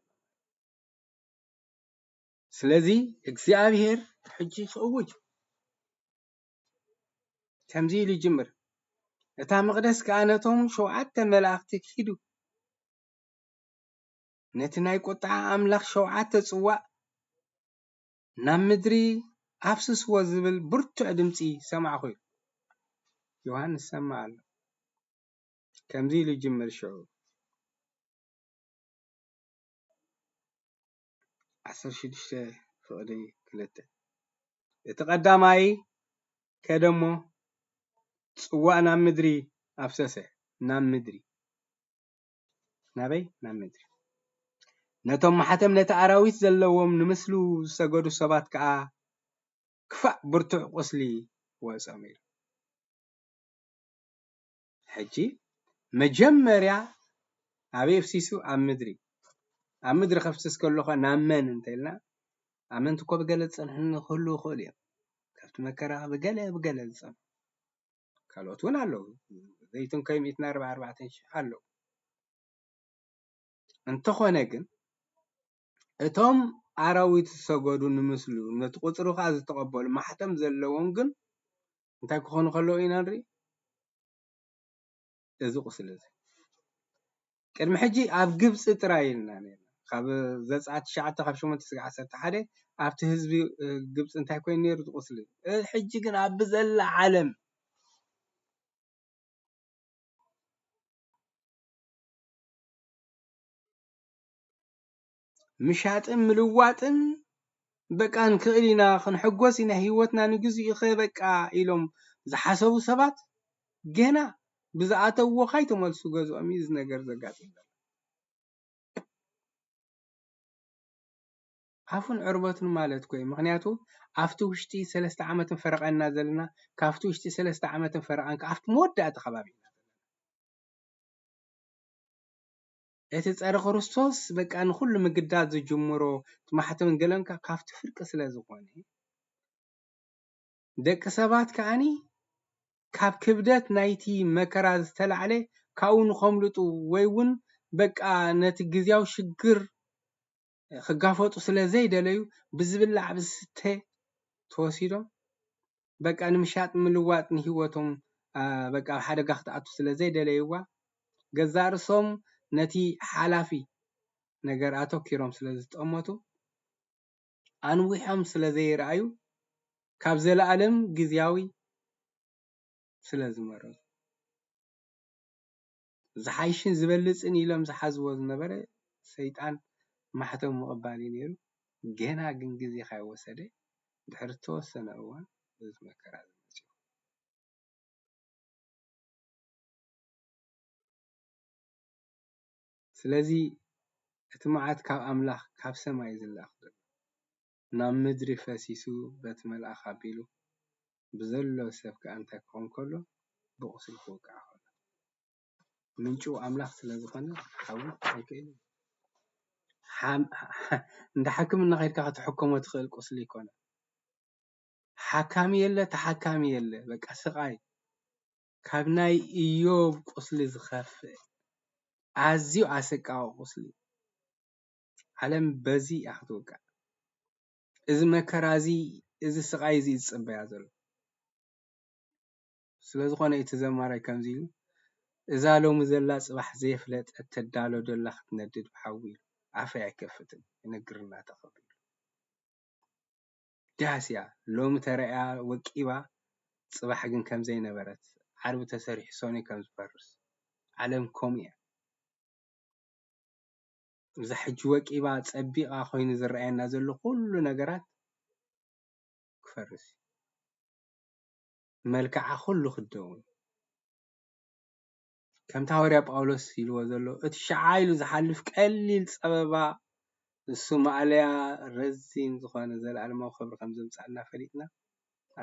ስለዚ እግዚኣብሔር ሕጂ ክእውጅ ከምዚ ኢሉ ይጅምር። እታ መቕደስ ከኣ ነቶም ሸውዓተ መላእኽቲ ኪዱ፣ ነቲ ናይ ቁጥዓ ኣምላኽ ሸውዓተ ጽዋእ ናብ ምድሪ ኣፍስስዎ ዝብል ብርቱዕ ድምጺ ሰማዕኹ። ዮሃንስ ሰምዕ ኣሎ። ከምዚ ኢሉ ይጅምር ሽዑ። ዓሰርተ ሽዱሽተ ፍቕዲ ክልተ። እቲ ቀዳማይ ከደ እሞ ጽዋእ ናብ ምድሪ ኣፍሰሰ። ናብ ምድሪ። ናበይ? ናብ ምድሪ። ነቶም ማሕተም ነቲ ኣራዊት ዘለዎም ንምስሉ ዝሰገዱ ሰባት ከኣ ክፋእ ብርቱዕ ቁስሊ ወጾም ኢሉ። ሕጂ መጀመርያ ኣበይ ኣፍሲሱ? ኣብ ምድሪ። ኣብ ምድሪ ከፍስስ ከሎ ኸ ናብ መን እንተ ኢልና፣ ኣመንቲ እኮ ብገለ ዝጸንሑ ክህልዉ ይኽእሉ እዮም። ካብቲ መከራ ብገለ ብገለ ዝጸንሑ። ካልኦት እውን ኣለዉ። ዘይትንከዩ ሚእትን ኣርባዓን ኣርባዕተን ሽሕ ኣለዉ። እንተኾነ ግን፣ እቶም ኣራዊት ዝሰገዱ ንምስሉ፣ ነቲ ቁጽሪ ኸኣ ዝተቐበሉ ማሕተም ዘለዎም ግን እንታይ ክኾኑ ከለዉ ኢና ንርኢ? እዚ ቁስሊ እዚ። ቅድሚ ሕጂ ኣብ ግብጺ ጥራይ ኢልና ነርና። ካብ ዘጸኣት ትሽዓተ ካብ ሸሞንተ ስጋዕ ዓሰርተ ሓደ ኣብቲ ህዝቢ፣ እ፣ ግብጺ እንታይ ኮይኑ ነይሩ እቲ ቁስሊ? እ፣ ሕጂ ግን ኣብ ብዘላ ዓለም ምሻጥን ምልዋጥን በቃ ንክእል ኢና፣ ክንሕጎስ ኢና፣ ህይወትና ንግዚኡ ከ በቃ ኢሎም ዝሓሰቡ ሰባት ገና ብዝኣተውዎ ካይተመልሱ ገዝኦም እዩ እዚ ነገር ዘጋጥም ዘሎ። ኣፉን ዕርበቱን ማለት እኮ እዩ። ምኽንያቱ ኣብቲ ውሽጢ ሰለስተ ዓመትን ፈረቓን ኢና ዘለና። ካብቲ ውሽጢ ሰለስተ ዓመትን ፈረቓን ከ ኣብቲ መወዳእታ ከባቢ ኢና ዘለና። እቲ ጸረ ክርስቶስ በቃ ንኹሉ ምግዳድ ዝጅምሮ እቲ ማሕተምን ገለን ከ ካብቲ ፍርቂ ስለ ዝኾነ፣ ደቂ ሰባት ከኣኒ ካብ ክብደት ናይቲ መከራ ዝተላዕለ ካብኡ ንኸምልጡ ወይ እውን በቃ ነቲ ግዝያዊ ሽግር ክጋፈጡ ስለ ዘይደለዩ ብዝብላዕ ብዝስተ ተወሲዶም በቃ ንምሻጥ ምልዋጥ ንህይወቶም፣ አ፣ በቃ ኣብ ሓደጋ ክትኣቱ ስለ ዘይደለይዋ ገዛእ ርእሶም ነቲ ሓላፊ ነገር ኣተኪሮም ስለ ዝጠመቱ ኣንዊሖም ስለ ዘይረኣዩ ካብ ዘለኣለም ግዝያዊ ስለ ዝመረጹ። ዝሓይሽን ዝበልጽን ኢሎም ዝሓዝዎ ዝነበረ ሰይጣን ማሕተም ምቕባል እዩ ነይሩ። ገና ግን ግዜ ካይወሰደ ድሕሪ ዝተወሰነ እዋን እዚ መከራ ዝመጽእ። ስለዚ እቲ መዓት ካብ ኣምላኽ ካብ ሰማይ ዝላኽ ዘሎ ናብ ምድሪ ፈሲሱ በቲ መልኣኽ ኣቢሉ ብዘሎ ሰብ ከኣ እንታይ ክኸውን ከሎ ብቑስሊ ክውቃዕ ከሎ ምንጩ ኣምላኽ ስለ ዝኾነ ክሓዊ ኣይክእልን። እንዳ ሓክምና ከድካ ክትሕክሞ ትኽእል ቁስሊ ይኮነ። ሓካሚ የለ፣ ተሓካሚ የለ። በቃ ስቓይ ካብ ናይ ኢዮብ ቁስሊ ዝኸፍእ ኣዝዩ ኣሰቃቂ ቁስሊ። ዓለም በዚ እያ ክትውቃዕ። እዚ መከራ እዚ፣ እዚ ስቓይ እዚ ዝጽበያ ዘሎ። ስለ ዝኾነ እቲ ዘማራይ ከምዚ ኢሉ፣ እዛ ሎሚ ዘላ ጽባሕ ዘየፍለጠት ተዳሎ ደላ ክትነድድ ብሓዊ ኢሉ ኣፈይ ኣይከፍትን ይነግርና ተኸቢሉ። ዳስ እያ ሎሚ ተረእያ ወቂባ ጽባሕ ግን ከም ዘይነበረት፣ ዓርቢ ተሰሪሑ ሰኑይ ከም ዝፈርስ። ዓለም ከምኡ እያ። እዛ ሕጂ ወቂባ ጸቢቓ ኮይኑ ዝረኣየና ዘሎ ኩሉ ነገራት ክፈርስ እዩ። መልክዓ ኩሉ ክደውን። ከምቲ ሃዋርያ ጳውሎስ ኢልዎ ዘሎ፣ እቲ ሸዓ ኢሉ ዝሓልፍ ቀሊል ጸበባ፣ ንሱ ማእለያ ረዚን ዝኾነ ዘለኣለማዊ ክብሪ ከም ዘምጽኣልና ፈሊጥና፣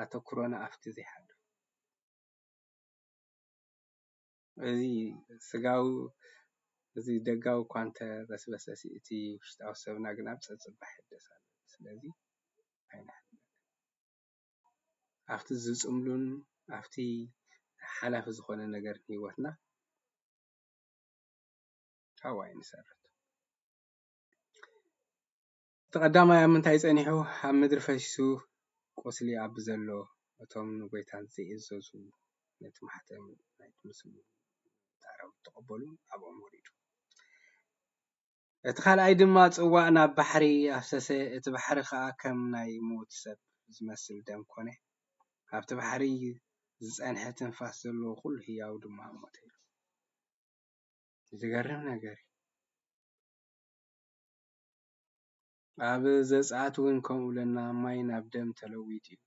ኣተኩሮና ኣብቲ ዘይሓልፍ። እዚ ስጋዊ፣ እዚ ደጋዊ እኳ እንተበስበሰ፣ እቲ ውሽጣዊ ሰብና ግን ኣብ ጸጸባ ይሕደስ ኣሎ። ስለዚ ኣይንሕመድ። ኣብቲ ዝጽምሉን ኣብቲ ሓላፊ ዝኾነ ነገር ህይወትና ኣብኡ ኣይንሰርት። እቲ ቀዳማይ ኣብ ምንታይ ጸኒሑ? ኣብ ምድሪ ፈሲሱ ቁስሊ ኣብ ዘሎ፣ እቶም ንጎይታ ዘይእዘዙ ነቲ ማሕተም ናይቲ ምስሉ ኣረብ ተቐበሉ ኣብኦም ወሪዱ። እቲ ካልኣይ ድማ ጽዋእ ናብ ባሕሪ ኣፍሰሰ፣ እቲ ባሕሪ ኸኣ ከም ናይ ምዉት ሰብ ዝመስል ደም ኮነ። ኣብቲ ባሕሪ ዝጸንሐ ትንፋስ ዘለዎ ኩሉ ህያው ድማ ሞተ ኢሉ። ዝገርም ነገር እዩ። ኣብ ዘጸኣት እውን ከምኡ ኢለና ማይ ናብ ደም ተለዊጡ እዩ።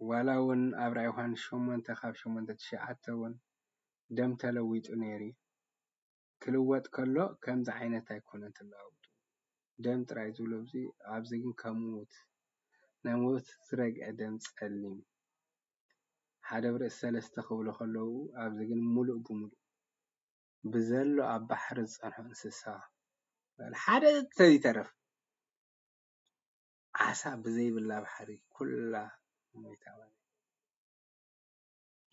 ዋላ እውን ኣብ ራእይ ዮሃንስ ሸሞንተ ካብ ሸሞንተ ትሽዓተ እውን ደም ተለዊጡ ነይሩ እዩ። ክልወጥ ከሎ ከምዚ ዓይነት ኣይኮነን ተለዋውጡ። ደም ጥራይ ዝብሎ ኣብዚ፣ ኣብዚ ግን ከም ምዉት፣ ናይ ምዉት ዝረግዐ ደም ጸሊም። ሓደ ብርእሲ ሰለስተ ክብሉ ከለዉ ኣብዚ ግን ምሉእ ብምሉእ ብዘሎ ኣብ ባሕሪ ዝጸንሑ እንስሳ ሓደ ተይተረፍ ዓሳ ብዘይብላ ባሕሪ ኩላ ሞይታ ማለት እዩ።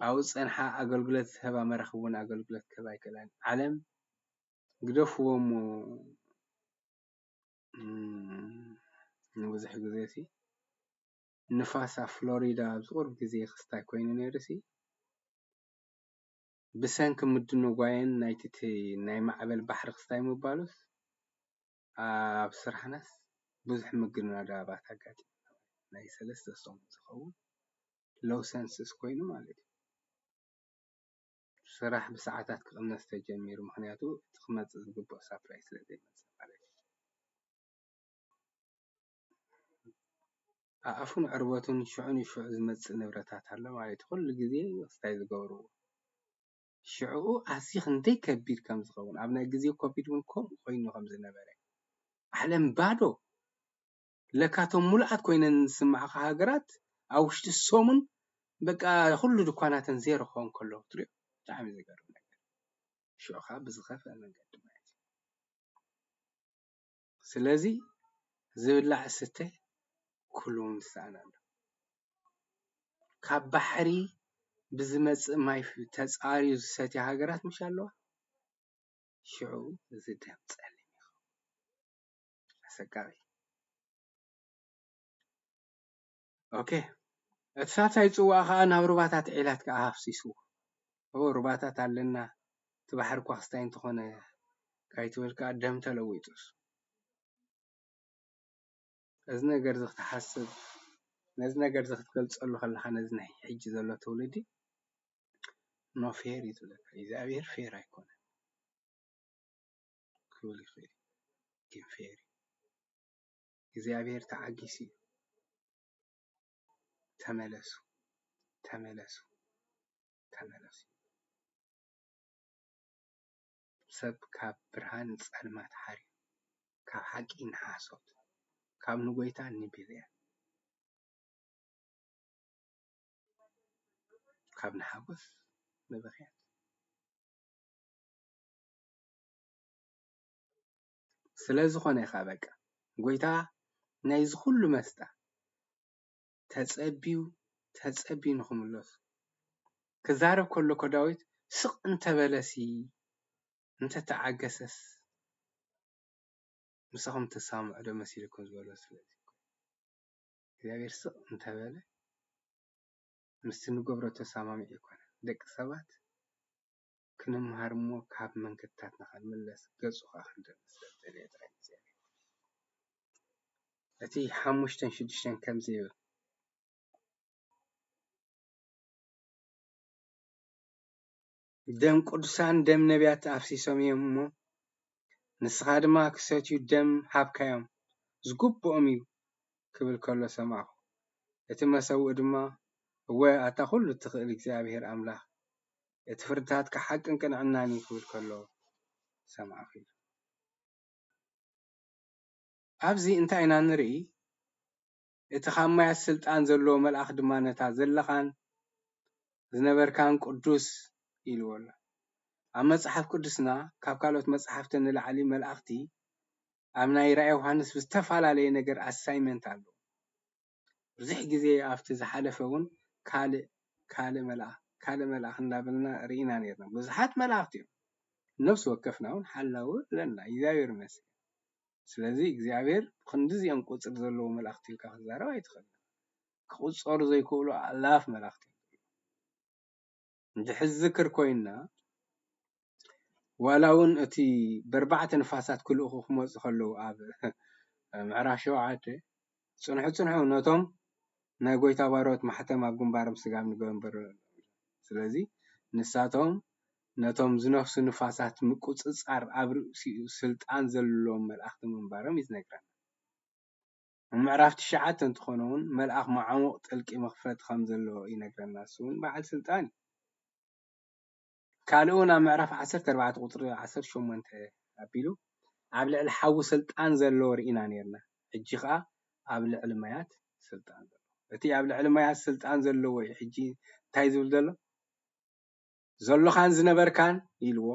ኣብኡ ዝጸንሓ ኣገልግሎት ዝህባ መራኽብ እውን ኣገልግሎት ክህባ ኣይክእላን። ዓለም ግደፍዎ እሞ ንብዙሕ ግዜ ሲ ንፋስ ኣብ ፍሎሪዳ ኣብዚ ቁሩብ ግዜ ክስታይ ኮይኑ ነይሩ ሲ ብሰንኪ ምድንጓየን ናይቲ ናይ ማዕበል ባሕሪ ክስታይ ምባሉስ ኣብ ስራሕናስ ብዙሕ ምግንዳባት ኣጋጢሙ ናይ ሰለስተ ሰሙን ዝኸውን ሎው ሰንስስ ኮይኑ ማለት እዩ። ስራሕ ብሰዓታት ክቕነስ ተጀሚሩ፣ ምኽንያቱ እቲ ክመጽእ ዝግብኦ ሳፕላይ ስለ ዘይመጽእ ማለት እዩ። ኣእፉን ዕርበቱን ሽዑ ንሽዑ ዝመጽእ ንብረታት ኣሎ ማለት እዩ። ኩሉ ግዜ ክስታይ ዝገብርዎ ሽዕኡ ኣዝዩ ክንደይ ከቢድ ከም ዝኸውን ኣብ ናይ ግዜ ኮቪድ እውን ከምኡ ኮይኑ ከም ዝነበረ ዓለም ባዶ ለካቶም ሙሉኣት ኮይነን ዝስማዕኻ ሃገራት ኣብ ውሽጢ ሰሙን በቃ ኩሉ ድኳናተን ዜሮ ክኸውን ከሎ ክትሪኦ ብጣዕሚ ዝገርም ነገር ሽዑ ከዓ ብዝኸፍአ መንገዲ ማለት እዩ ስለዚ ዝብላዕ ዝስተ ኩሉ ምሳኣን ኣሎ ካብ ባሕሪ ብዝመፅእ ማይ ተፃርዩ ዝሰትያ ሃገራት ምሽ ኣለዋ ሽዑ እዚ ደም ፀሊም ይኸውን ኣሰቃቂ ኦኬ እቲ ሳልሳይ ፅዋእ ከዓ ናብ ሩባታት ዒላት ከዓ ኣፍሲስዎ እዎ ሩባታት ኣለና እቲ ባሕሪ እኳ ክስታይ እንተኾነ ካይትብል ከዓ ደም ተለዊጡስ እዚ ነገር እዚ ክትሓስብ ነዚ ነገር እዚ ክትገልጸሉ ከለኻ፣ ነዚ ናይ ሕጂ ዘሎ ትውልዲ፣ ኖ ፌር እዩ ዝብለካ። እግዚኣብሔር ፌር ኣይኮነን ክብል ይኽእል እዩ፣ ግን ፌር እዩ። እግዚኣብሔር ተዓጊሱ እዩ። ተመለሱ፣ ተመለሱ፣ ተመለሱ። ሰብ ካብ ብርሃን ጸልማት ሓርዩ፣ ካብ ሓቂ ንሓሶት፣ ካብ ንጎይታ ንብልያ፣ ካብ ንሓጎስ ንብኽያት። ስለ ዝኾነ ኢኻ በቃ ጎይታ ናይዚ ኩሉ መስጣ ተጸቢዩ፣ ተጸቢዩ ንኽምለሱ ክዛረብ ከሎ እኮ ዳዊት ስቕ እንተበለሲ፣ እንተተዓገሰስ፣ ምሳኹም ተሳምዖ ዶ መሲልኩም ዝበሎ። ስለዚ እግዚኣብሔር ስቕ እንተበለ ምስቲ ንገብሮ ተሳማሚዑ ኣይኮነን። ደቂ ሰባት ክንምሃር እሞ ካብ መንገድታትና ክንምለስ ገጹ ከኣ ክንርኢ ስለ ዝደለየ ጥራይ እግዚኣብሔር። እቲ ሓሙሽተን ሽዱሽተን ከምዚ ይብል። ደም ቅዱሳን ደም ነቢያት ኣፍሲሶም እዮም እሞ፣ ንስኻ ድማ ክሰትዩ ደም ሃብካዮም፣ ዝግብኦም እዩ ክብል ከሎ ሰማዕኹ። እቲ መሰውኢ ድማ፣ እወ፣ ኣታ ኩሉ እትኽእል እግዚኣብሔር ኣምላኽ፣ እቲ ፍርድታትካ ሓቅን ቅንዕናን እዩ ክብል ከሎ ሰማዕኹ ኢሉ። ኣብዚ እንታይ ኢና ንርኢ? እቲ ካብ ማያት ስልጣን ዘለዎ መልኣኽ ድማ ነታ ዘለኻን ዝነበርካን ቅዱስ ኢልዎ ኣሎ። ኣብ መጽሓፍ ቅዱስና ካብ ካልኦት መጽሓፍቲ ንላዕሊ መላእኽቲ ኣብ ናይ ራእይ ዮሃንስ ብዝተፈላለየ ነገር ኣሳይመንት ኣሎ። ብዙሕ ግዜ ኣብቲ ዝሓለፈ እውን ካልእ ካልእ መልኣኽ ካልእ መልኣኽ እንዳበልና ርኢና ነርና። ብዙሓት መላእኽቲ እዮም። ነፍሲ ወከፍና እውን ሓላዊ ኣለና። እግዚኣብሔር ይመስገን። ስለዚ እግዚኣብሔር ክንድዚኦም ቁፅሪ ዘለዎ መላእኽቲ ኢልካ ክዛረብ ኣይትኽእልን። ክቁፀሩ ዘይክእሉ ኣላፍ መላእኽቲ እዮም። እንድሕር ዝዝክር ኮይንና፣ ዋላ እውን እቲ በርባዕተ ንፋሳት ክልእኹ ክመፁ ከለዉ ኣብ ምዕራፍ ሸውዓተ፣ ጽንሑ ጽንሑ ነቶም ናይ ጎይታ ባሮት ማሕተም ኣብ ግንባሮም ስጋብ ንገብር። ስለዚ ንሳቶም ነቶም ዝነፍሱ ንፋሳት ምቁጽጻር ኣብ ርእሲኡ ስልጣን ዘለዎም መልኣኽቲ ምንባሮም እዩ ዝነግረና። ኣብ ምዕራፍ ትሽዓተ እንተኾነ እውን መልኣኽ መዓሙቕ ጥልቂ መኽፈቲ ከም ዘለዎ ይነግረና። እሱ እውን በዓል ስልጣን እዩ። ካልእ እውን ኣብ ምዕራፍ ዓሰርተ ኣርባዕተ ቁጽሪ ዓሰርተ ሸሞንተ ኣቢሉ ኣብ ልዕሊ ሓዊ ስልጣን ዘለዎ ርኢና ነርና። ሕጂ ኸኣ ኣብ ልዕሊ ማያት ስልጣን ዘለዎ። እቲ ኣብ ልዕሊ ማያት ስልጣን ዘለዎ እዩ ሕጂ እንታይ ዝብል ዘሎ? ዘሎኻን ዝነበርካን ኢልዎ፣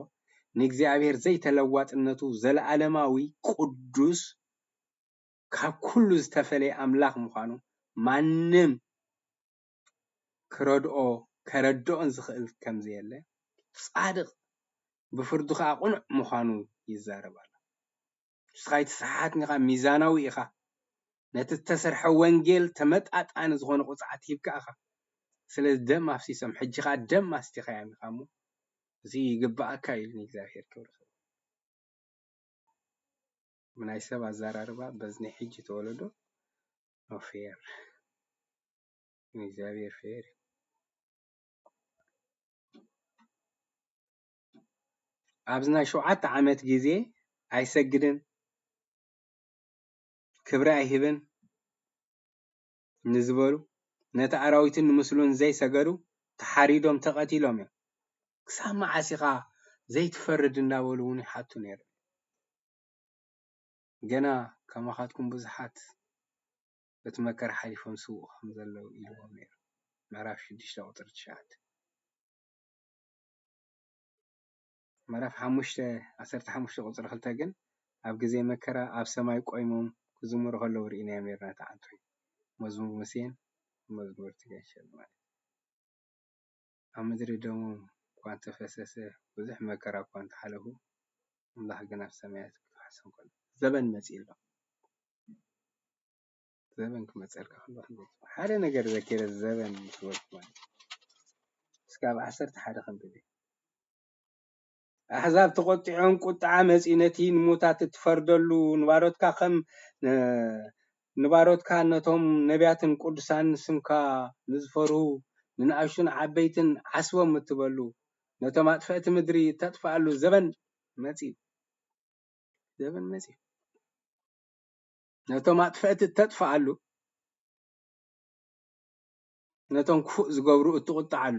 ንእግዚኣብሔር ዘይተለዋጥነቱ ዘለኣለማዊ ቅዱስ ካብ ኩሉ ዝተፈለየ ኣምላኽ ምዃኑ ማንም ክረድኦ ከረድኦን ዝኽእል ከም ዘየለ፣ ጻድቕ ብፍርዱ ኸኣ ቅኑዕ ምዃኑ ይዛረብ ኣሎ። ንስኻ ኣይተሰሓሓትን ኢኻ፣ ሚዛናዊ ኢኻ። ነቲ እተሰርሐ ወንጌል ተመጣጣኒ ዝኾነ ቁጽዓት ሂብካ ኢኻ። ስለዚ ደም ኣፍሲሶም፣ ሕጂ ኸኣ ደም ኣስቲኻዮም ኢኻ እሞ፣ እዚ ይግብኣካ ኢሉ ንእግዚኣብሔር ክብሪ ይኹን። ብናይ ሰብ ኣዘራርባ በዚ ናይ ሕጂ ተወለዶ ኖ ፌር። ንእግዚኣብሔር ፌር እዩ። ኣብዚ ናይ ሸውዓተ ዓመት ግዜ ኣይሰግድን፣ ክብሪ ኣይህብን ንዝበሉ፣ ነቲ ኣራዊትን ንምስሉን ዘይሰገዱ ተሓሪዶም ተቐቲሎም እዮም። ክሳብ መዓስ ኢኻ ዘይትፈርድ እንዳበሉ እውን ይሓቱ ነይሮም። ገና ከማኻትኩም ብዙሓት በቲ መከራ ሓሊፎም ዝስውኡ ከም ዘለዉ ኢልዎም ነይሩ። ምዕራፍ ሽዱሽተ ቁጽሪ ትሽዓተ። ምዕራፍ ሓሙሽተ ዓሰርተ ሓሙሽተ ቁጽሪ ክልተ ግን ኣብ ግዜ መከራ ኣብ ሰማይ ቆይሞም ክዝምሩ ከለዉ ርኢናዮም ነርና። ተዓንቱ መዝሙር ሙሴን መዝሙር ትገንሸል ማለት ኣብ ምድሪ ደሞም እኳ እንተፈሰሰ ብዙሕ መከራ እኳ እንተሓለፉ ኣምላኽ ግን ኣብ ሰማያት ክፍሕሶም ከሎ ዘበን መጺኡ ኣሎ። ዘበን ክመጸልካ ከሎ ክንደይ ጽቡቕ። ሓደ ነገር ዘኪረ ዘበን ምስ በልኩ ማለት እስካብ ዓሰርተ ሓደ ከንብብ። ኣሕዛብ ተቖጢዖም ቁጥዓ መጺኡ ነቲ ንሙታት እትፈርደሉ ንባሮትካ ከም ንባሮትካ ነቶም ነቢያትን ቅዱሳን ስምካ ንዝፈርሁ ንንኣሽቱን ዓበይትን ዓስቦም እትበሉ፣ ነቶም ኣጥፈእቲ ምድሪ እተጥፍኣሉ ዘበን መጺኡ። ዘበን መጺኡ። ነቶም ኣጥፈእቲ እተጥፍኣሉ፣ ነቶም ክፉእ ዝገብሩ እትቑጥዓሉ፣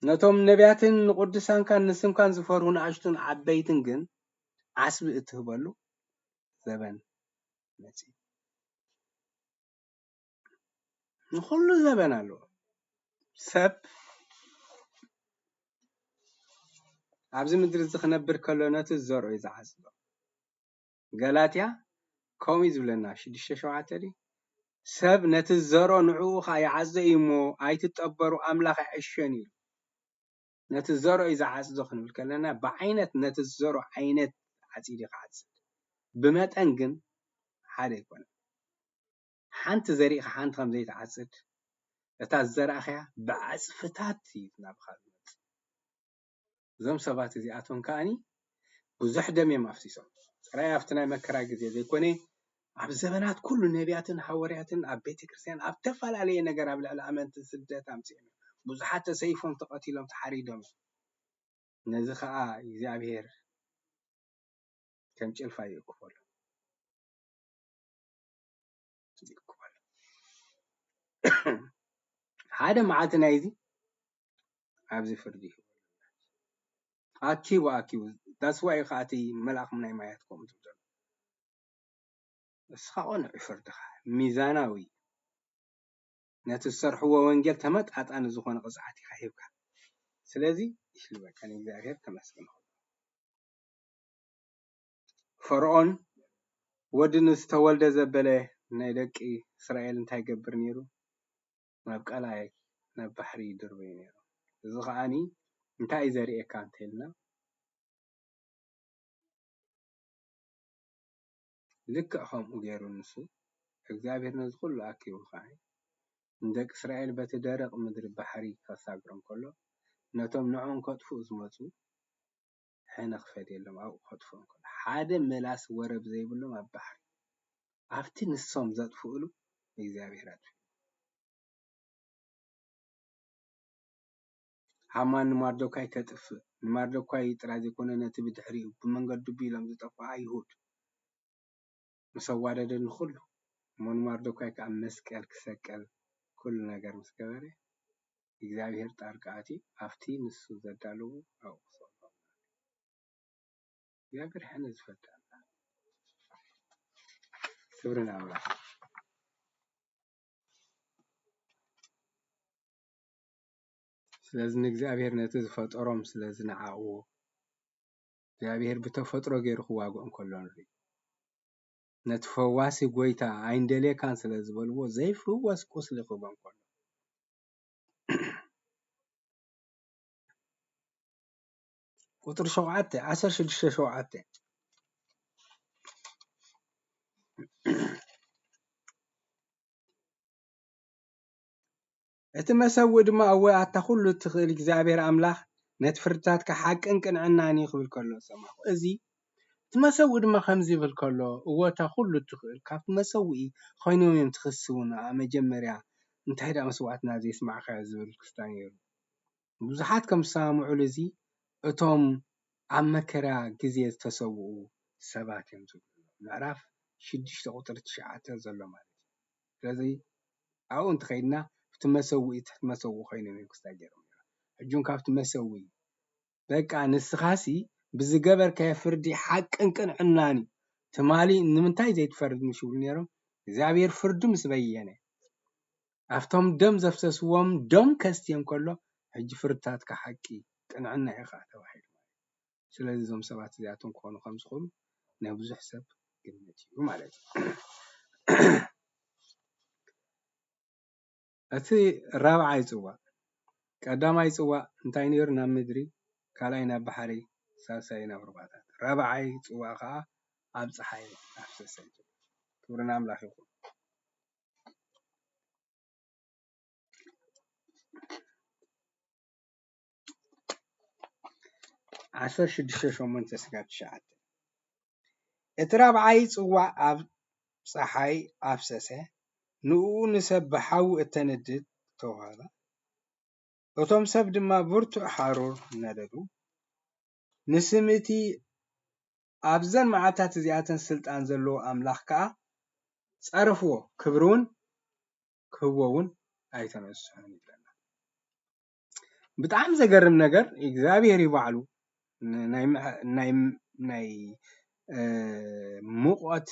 ነቶም ነቢያትን ንቅዱሳንካን ንስምካን ዝፈርሁ ንኣሽቱን ዓበይትን ግን ዓስቢ እትህበሉ ዘበን መጺኡ። ንኹሉ ዘበን ኣለዎ። ሰብ ኣብዚ ምድሪ እዚ ክነብር ከሎ ነቲ ዝዘርኦ እዩ ዝዓጽዶ። ገላትያ ከምኡ እዩ ዝብለና፣ ሽዱሽተ ሸውዓተ ድዩ? ሰብ ነቲ ዝዘርኦ ንዕኡ ኸኣ ይዓጽዶ እዩ እሞ ኣይትጠበሩ፣ ኣምላኽ ኣይዕሸን እዩ። ነቲ ዝዘርኦ እዩ ዝዓጽዶ ክንብል ከለና፣ ብዓይነት ነቲ ዝዘርኦ ዓይነት ዓጺዱ እዩ ክዓጽድ። ብመጠን ግን ሓደ ኣይኮነን። ሓንቲ ዘሪእኻ ሓንቲ ከም ዘይትዓጽድ፣ እታ ዝዘራእኻያ ብዓጽፍታት እዩ ናብኻ ዝመጽእ። እዞም ሰባት እዚኣቶም ከኣኒ ብዙሕ ደም እዮም ኣፍሲሶም። ጥራይ ኣብቲ ናይ መከራ ግዜ ዘይኮነ፣ ኣብ ዘበናት ኩሉ ነቢያትን ሃዋርያትን ኣብ ቤተ ክርስቲያን ኣብ ተፈላለየ ነገር ኣብ ልዕሊ ኣመንቲ ስደት ኣምጺኦም እዮም። ብዙሓት ተሰይፎም፣ ተቐቲሎም፣ ተሓሪዶም እዮም። ነዚ ኸኣ እግዚኣብሔር ከም ጭልፋ ይእክበሉ። ይእክበሉ። ሓደ መዓልቲ ናይዚ ኣብዚ ፍርዲ ይህቡ። ኣኪቡ፣ ኣኪቡ። That's why ኸኣ እቲ መልኣኽ ናይ ማያት ከምኡ ትብሎ። ንስኻ ቅኑዕ እዩ ፍርድኻ፣ ሚዛናዊ። ነቲ ዝሰርሕዎ ወንጌል ተመጣጣኒ ዝኾነ ቅጽዓት ኢኻ ሂብካ። ስለዚ ይሽልመካ ንእግዚኣብሔር ተመስገን። ፈርዖን ወዲ ንዝተወልደ ዘበለ ናይ ደቂ እስራኤል እንታይ ይገብር ነይሩ? ናብ ቀላይ፣ ናብ ባሕሪ ይድርበዩ ነይሩ። እዚ ኸኣኒ እንታይ እዩ ዘርእየካ እንተኢልና፣ ልክዕ ከምኡ ገይሩ ንሱ፣ እግዚኣብሔር ነዚ ኩሉ ኣኪቡ ኸዓ፣ ንደቂ እስራኤል በቲ ደረቕ ምድሪ ባሕሪ ከሳግሮም ከሎ፣ ነቶም ንዕኦም ከጥፍኡ ዝመጹ፣ ሕነ ክፈድየሎም ኣብኡ ከጥፍኦም ከሎ፣ ሓደ መላስ ወረብ ዘይብሎም ኣብ ባሕሪ፣ ኣብቲ ንሶም ዘጥፍእሉ እግዚኣብሔር ኣጥፍኡ። ሃማን ንማርዶካይ ከጥፍእ፣ ንማርዶካይ ጥራይ ዘይኮነ ነቲ ብድሕሪኡ ብመንገዱ ቢሎም ዝጠፍኡ ኣይሁድ ምስ ኣዋደደ ንኹሉ፣ እሞ ንማርዶካይ ከኣ መስቀል ክሰቀል ኩሉ ነገር ምስ ገበረ፣ እግዚኣብሔር ጣልቃ ኣትዩ ኣብቲ ንሱ ዘዳለዎ ኣብኡ ክሰቕሎ። እግዚኣብሔር ሕነ ዝፈቱ ኣምላኽ። ክብሪ ንኣምላኽ። ስለዚ ንእግዚኣብሔር ነቲ ዝፈጠሮም ስለ ዝነዓቕዎ፣ እግዚኣብሔር ብተፈጥሮ ገይሩ ክዋግኦም ከሎ ንርኢ። ነቲ ፈዋሲ ጐይታ ኣይንደልየካን ስለ ዝበልዎ፣ ዘይፍወስ ቁስሊ ክህቦም ከሎ። ቁጽሪ ሸውዓተ፣ ዓሰርተ ሽዱሽተ ሸውዓተ። እቲ መሰውእ ድማ፣ እወ፣ ኣታ ኹሉ እትኽእል እግዚኣብሔር ኣምላኽ፣ ነቲ ፍርድታትካ ሓቅን ቅንዕናን እዩ ክብል ከሎ ሰማዕኩ። እዚ እቲ መሰውእ ድማ ከምዚ ይብል ከሎ፣ እወ፣ እታ ኹሉ እትኽእል፣ ካብቲ መሰውኢ ኮይኖም እዮም ትኽስውና። መጀመርያ እንታይ ደኣ መስዋዕትና ዘየስማዕካዮ ዝብል ክስታይ ነይሩ። ብዙሓት ከም ዝሰማምዑሉ እዚ እቶም ኣብ መከራ ግዜ ዝተሰውኡ ሰባት እዮም ዝብሉ። ምዕራፍ ሽዱሽተ ቁጽሪ ትሽዓተ ዘሎ ማለት እዩ። ስለዚ ኣብኡ እንተኸይድና እቲ መሰውኢ ትሕቲ መሰውኢ ኮይኖም እዮም ክስታይ ገይሮም ነይሮም። ሕጂ እውን ካብቲ መሰውኢ በቃ ንስኻሲ ብዝገበርካዮ ፍርዲ ሓቅን ቅንዕናን እዩ። ትማሊ ንምንታይ ዘይትፈርድ ምሽ ይብሉ ነይሮም። እግዚኣብሔር ፍርዱ ምስ በየነ ኣብቶም ደም ዘፍሰስዎም ደም ከስትዮም ከሎ፣ ሕጂ ፍርድታትካ ሓቂ ቅንዕና ኢኻ ተባሂሉ። ስለዚ እዞም ሰባት እዚኣቶም ክኾኑ ከም ዝኽእሉ ናይ ብዙሕ ሰብ ግምት እዩ ማለት እዩ። እቲ ራብዓይ ጽዋእ፣ ቀዳማይ ጽዋእ እንታይ ነይሩ? ናብ ምድሪ፣ ካልኣይ ናብ ባሕሪ፣ ሳልሳይ ናብ ሩባታት። ራብዓይ ጽዋእ ከኣ ኣብ ጸሓይ ኣፍሰሰ። ክብሪ ንኣምላኽ ይኹን። ዓሰርተ ሽዱሽተ ሸሞንተ ስጋብ ትሽዓተ። እቲ ራብዓይ ጽዋእ ኣብ ጸሓይ ኣፍሰሰ፣ ንእኡ ንሰብ ብሓዊ እተንድድ ተዋህበ። እቶም ሰብ ድማ ብርቱዕ ሓሩር ነደዱ። ንስም እቲ ኣብዘን መዓልታት እዚኣተን ስልጣን ዘለዎ ኣምላኽ ከኣ ጸረፍዎ፣ ክብሪ እውን ክህቦ እውን ኣይተነስሑን ይብለና። ብጣዕሚ ዘገርም ነገር እግዚኣብሔር እዩ ባዕሉ ን-፣ ናይ ምዕ-፣ ናይ፣ ናይ፣ እ፣ ሙቐት፣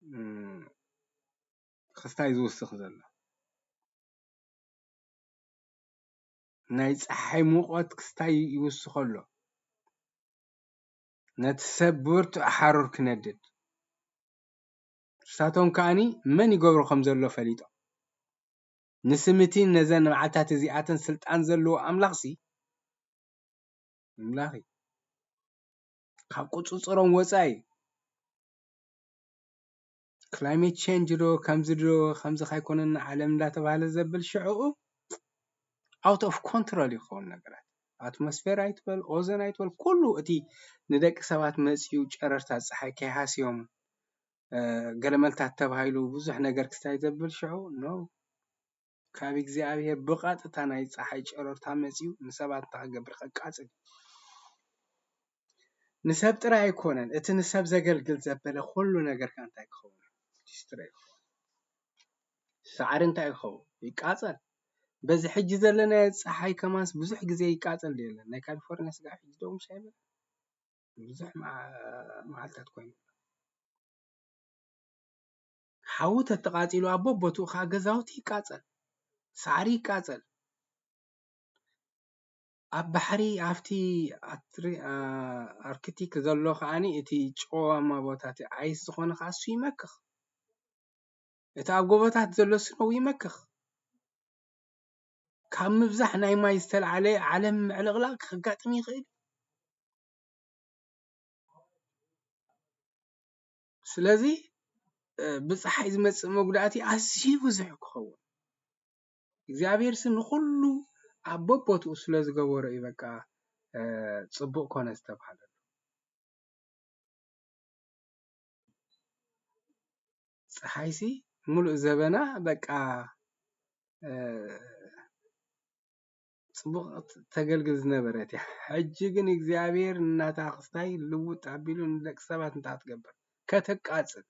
እ፣ ክስታይ ዝውስኽ ዘሎ። ናይ ጸሓይ ሙቐት ክስታይ ይውስኸሎ። ነቲ ሰብ ብብርቱዕ ሓሩር ክነድድ። ንሳቶም ከኣኒ መን ይገብሮ ከም ዘሎ ፈሊጦም። ንስም እቲ ነዘን መዓልታት እዚኣተን ስልጣን ዘለዎ ኣምላኽሲ፣ ኣምላኽ እዩ። ካብ ቁጽጽሮም ወጻኢ እዩ። ክላይሜት ቼንጅ ዶ፣ ከምዚ ዶ፣ ከምዚ ካይኮነና ዓለም እንዳተባህለ ዘብል ሽዕኡ፣ ኣውት ኦፍ ኮንትሮል ይኸውን ነገራት። ኣትሞስፌር ኣይትበል፣ ኦዞን ኣይትበል፣ ኩሉ እቲ ንደቂ ሰባት መጺኡ ጨረርታ ጸሓይ ከይሃስዮም፣ እ፣ ገለመልታት ተባሂሉ ብዙሕ ነገር ክስታይ ዘብል ሽዑ፣ ኖ። ካብ እግዚኣብሔር ብቐጥታ ናይ ጸሓይ ጨረርታ መጺኡ ንሰባት እንታይ ክገብር? ከቃጽል። ንሰብ ጥራይ ኣይኮነን፣ እቲ ንሰብ ዘገልግል ዘበለ ኩሉ ነገር ከ እንታይ ክኸውን? ዲስትሮይ ክኸውን። ሳዕሪ እንታይ ክኸውን? ይቃጸል። በዚ ሕጂ ዘለናዮ ጸሓይ ከማንስ ብዙሕ ግዜ ይቃጸል ዶ የለን? ናይ ካሊፎርኒያ ስጋዕ ሕጂ ደው ምሽ ኣይበለን። ብዙሕ መዓ-፣ መዓልታት ኮይኑ። ሓዊ ተተቓጺሉ ኣብ በቦትኡ ከኣ ገዛውቲ ይቃጸል፣ ሳዕሪ ይቃጸል። ኣብ ባሕሪ፣ ኣብቲ ኣትሪ-፣ ኣ-፣ ኣርክቲክ ዘሎ ከኣኒ እቲ ጨዋማ ቦታ፣ እቲ ኣይስ ዝኾነ ከኣ እሱ ይመክኽ። እቲ ኣብ ጎቦታት ዘሎ ስነው ይመክኽ። ካብ ምብዛሕ ናይ ማይ ዝተልዓለ ዓለም ምዕልቕላቕ ከጋጥም ይኽእል። ስለዚ፣ እ፣ ብጸሓይ ዝመጽእ መጉዳእቲ ኣዝዩ ብዙሕ ክኸውን። እግዚኣብሔር ሲ ንኹሉ ኣብ በቦትኡ ስለ ዝገበሮ እዩ በቃ፣ እ፣ ጽቡቕ ኮነ ዝተባህለሉ። ጸሓይሲ ምሉእ ዘበና በቃ፣ እ፣ ጽቡቕ ተገልግል ዝነበረት እያ። ሕጂ ግን እግዚኣብሔር ናታ ክስታይ ልውጥ ኣቢሉ ንደቂ ሰባት እንታይ ትገብር? ከተቃጽል።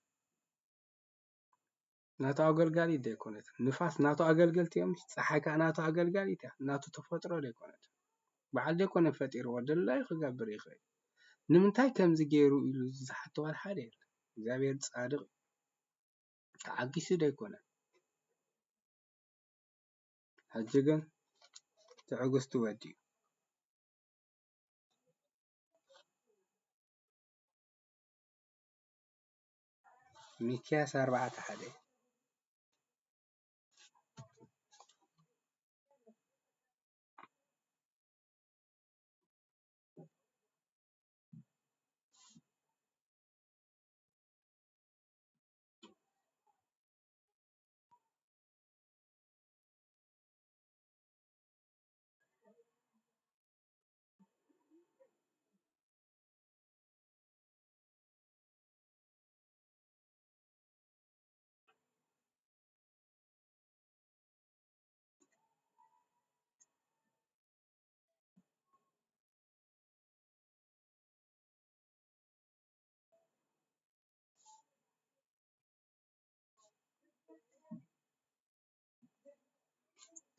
ናቱ ኣገልጋሊት ዶ ኣይኮነትን? ንፋስ ናቱ ኣገልገልቲ እዮም። ጸሓይ ከኣ ናቱ ኣገልጋሊት እያ። ናቱ ተፈጥሮ ዶ ኣይኮነትን? በዓል ዶ ኣይኮነን ፈጢርዎ? ድላዩ ክገብር ይኽእል። ንምንታይ ከምዚ ገይሩ ኢሉ ዝሓቶ ዋላ ሓደ የለን። እግዚኣብሔር ጻድቕ እዩ። ተዓጊሱ ዶ ኣይኮነን? ሕጂ ግን ትዕግስቱ ወዲኡ። ሚክያስ ኣርባዕተ ሓደ።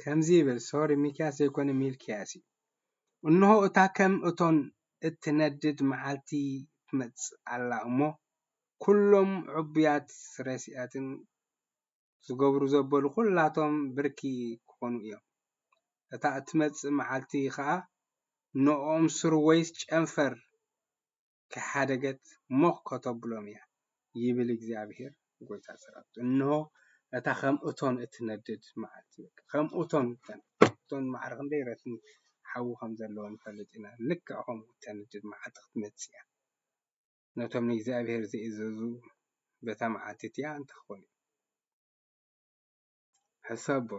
ከምዚ ይብል፣ ሶሪ፣ ሚክያስ ዘይኮነ ሚልክያስ እዩ። እንሆ፣ እታ ከም እቶን እትነድድ መዓልቲ ትመጽእ ኣላ እሞ፣ ኩሎም ዕቡያት ረሲኣትን ዝገብሩ ዘበሉ ኩላቶም ብርኪ ክኾኑ እዮም። እታ እትመጽእ መዓልቲ ኸኣ ንኦም ሱር ወይስ ጨንፈር ከይሓደገት ሞኽ ከተብሎም እያ፣ ይብል እግዚኣብሄር ጐይታ ሰራዊት። እንሆ፣ እታ ኸም እቶን እትነድድ መዓልቲ፣ ከም እቶን፣ እተን እቶን ማዕረ ክንደይ ረስኒ ሓዊ ከም ዘለዎ ንፈልጥ ኢና። ልክዕ ከምኡ እተንድድ መዓልቲ ክትመጽእ እያ። ነቶም ንእግዚኣብሔር ዝእዘዙ በታ መዓልቲ እቲኣ እንተኾኑ። ሕሰቦ፣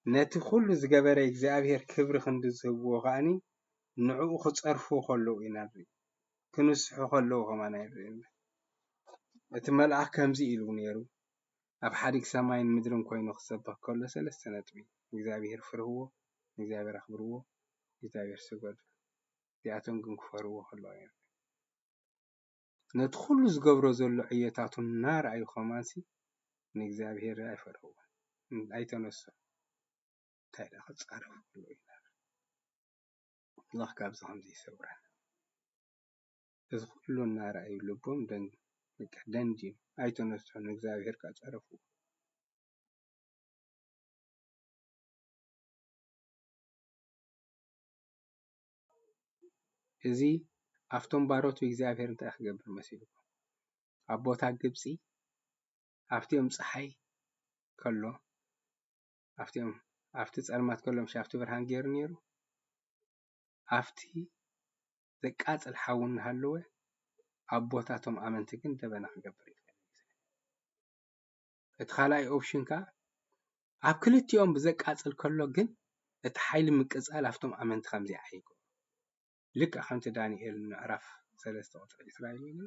ነቲ ኹሉ ዝገበረ እግዚኣብሔር ክብሪ ክንዲ ዝህብዎ ከኣኒ፣ ንዕኡ ክጸርፍዎ ከለዉ ኢና ንርኢ፣ ክንስሑ ከለዉ ከማን ኣይንርእን። እቲ መልኣኽ ከምዚ ኢሉ ነይሩ፣ ኣብ ሓዲግ ሰማይን ምድርን ኮይኑ ክሰበኽ ከሎ ሰለስተ ነጥቢ፣ እግዚኣብሔር ፍርህዎ፣ እግዚኣብሔር ኣኽብርዎ፣ እግዚኣብሔር ስገዱ። እዚኣቶም ግን ክፈርዎ ከለዉ እዮም። ነቲ ኩሉ ዝገብሮ ዘሎ ዕዮታቱ እናረኣዩ ከማንሲ ንእግዚኣብሔር ኣይፈርህዎን። ኣይተነሱ። እንታይ ደኣ ክጻረፉ ከለዉ ኢና። ኣምላኽ ካብዚ ከምዚ ይሰውረን። እዚ ኩሉ እናረኣዩ ልቦም ደን-፣ በቃ ደንድዩ። ኣይተነስሑ፣ ንእግዚኣብሔር ከኣ ጸረፉ። እዚ ኣብቶም ባሮቱ እግዚኣብሔር እንታይ ክገብር መሲልኩም? ኣብ ቦታ ግብጺ ኣብቲኦም ጸሓይ ከሎ፣ ኣብቲኦም፣ ኣብቲ ጸልማት ከሎ ምሽ ኣብቲ ብርሃን ገይሩ ነይሩ? ኣብቲ ዘቃጽል ሓዊ እናሃለወ ኣብ ቦታቶም ኣመንቲ ግን ደበና ክገብር ይኽእል። እቲ ካልኣይ ኦፕሽን ከኣ ኣብ ክልቲኦም ብዘቃጽል ከሎ ግን እቲ ሓይሊ ምቅጻል ኣብቶም ኣመንቲ ከም ዘይዓይ ይገብሮ። ልክዕ ከምቲ ዳንኤል ምዕራፍ ሰለስተ ቁጽሪ ዕስራ ኢሉ፣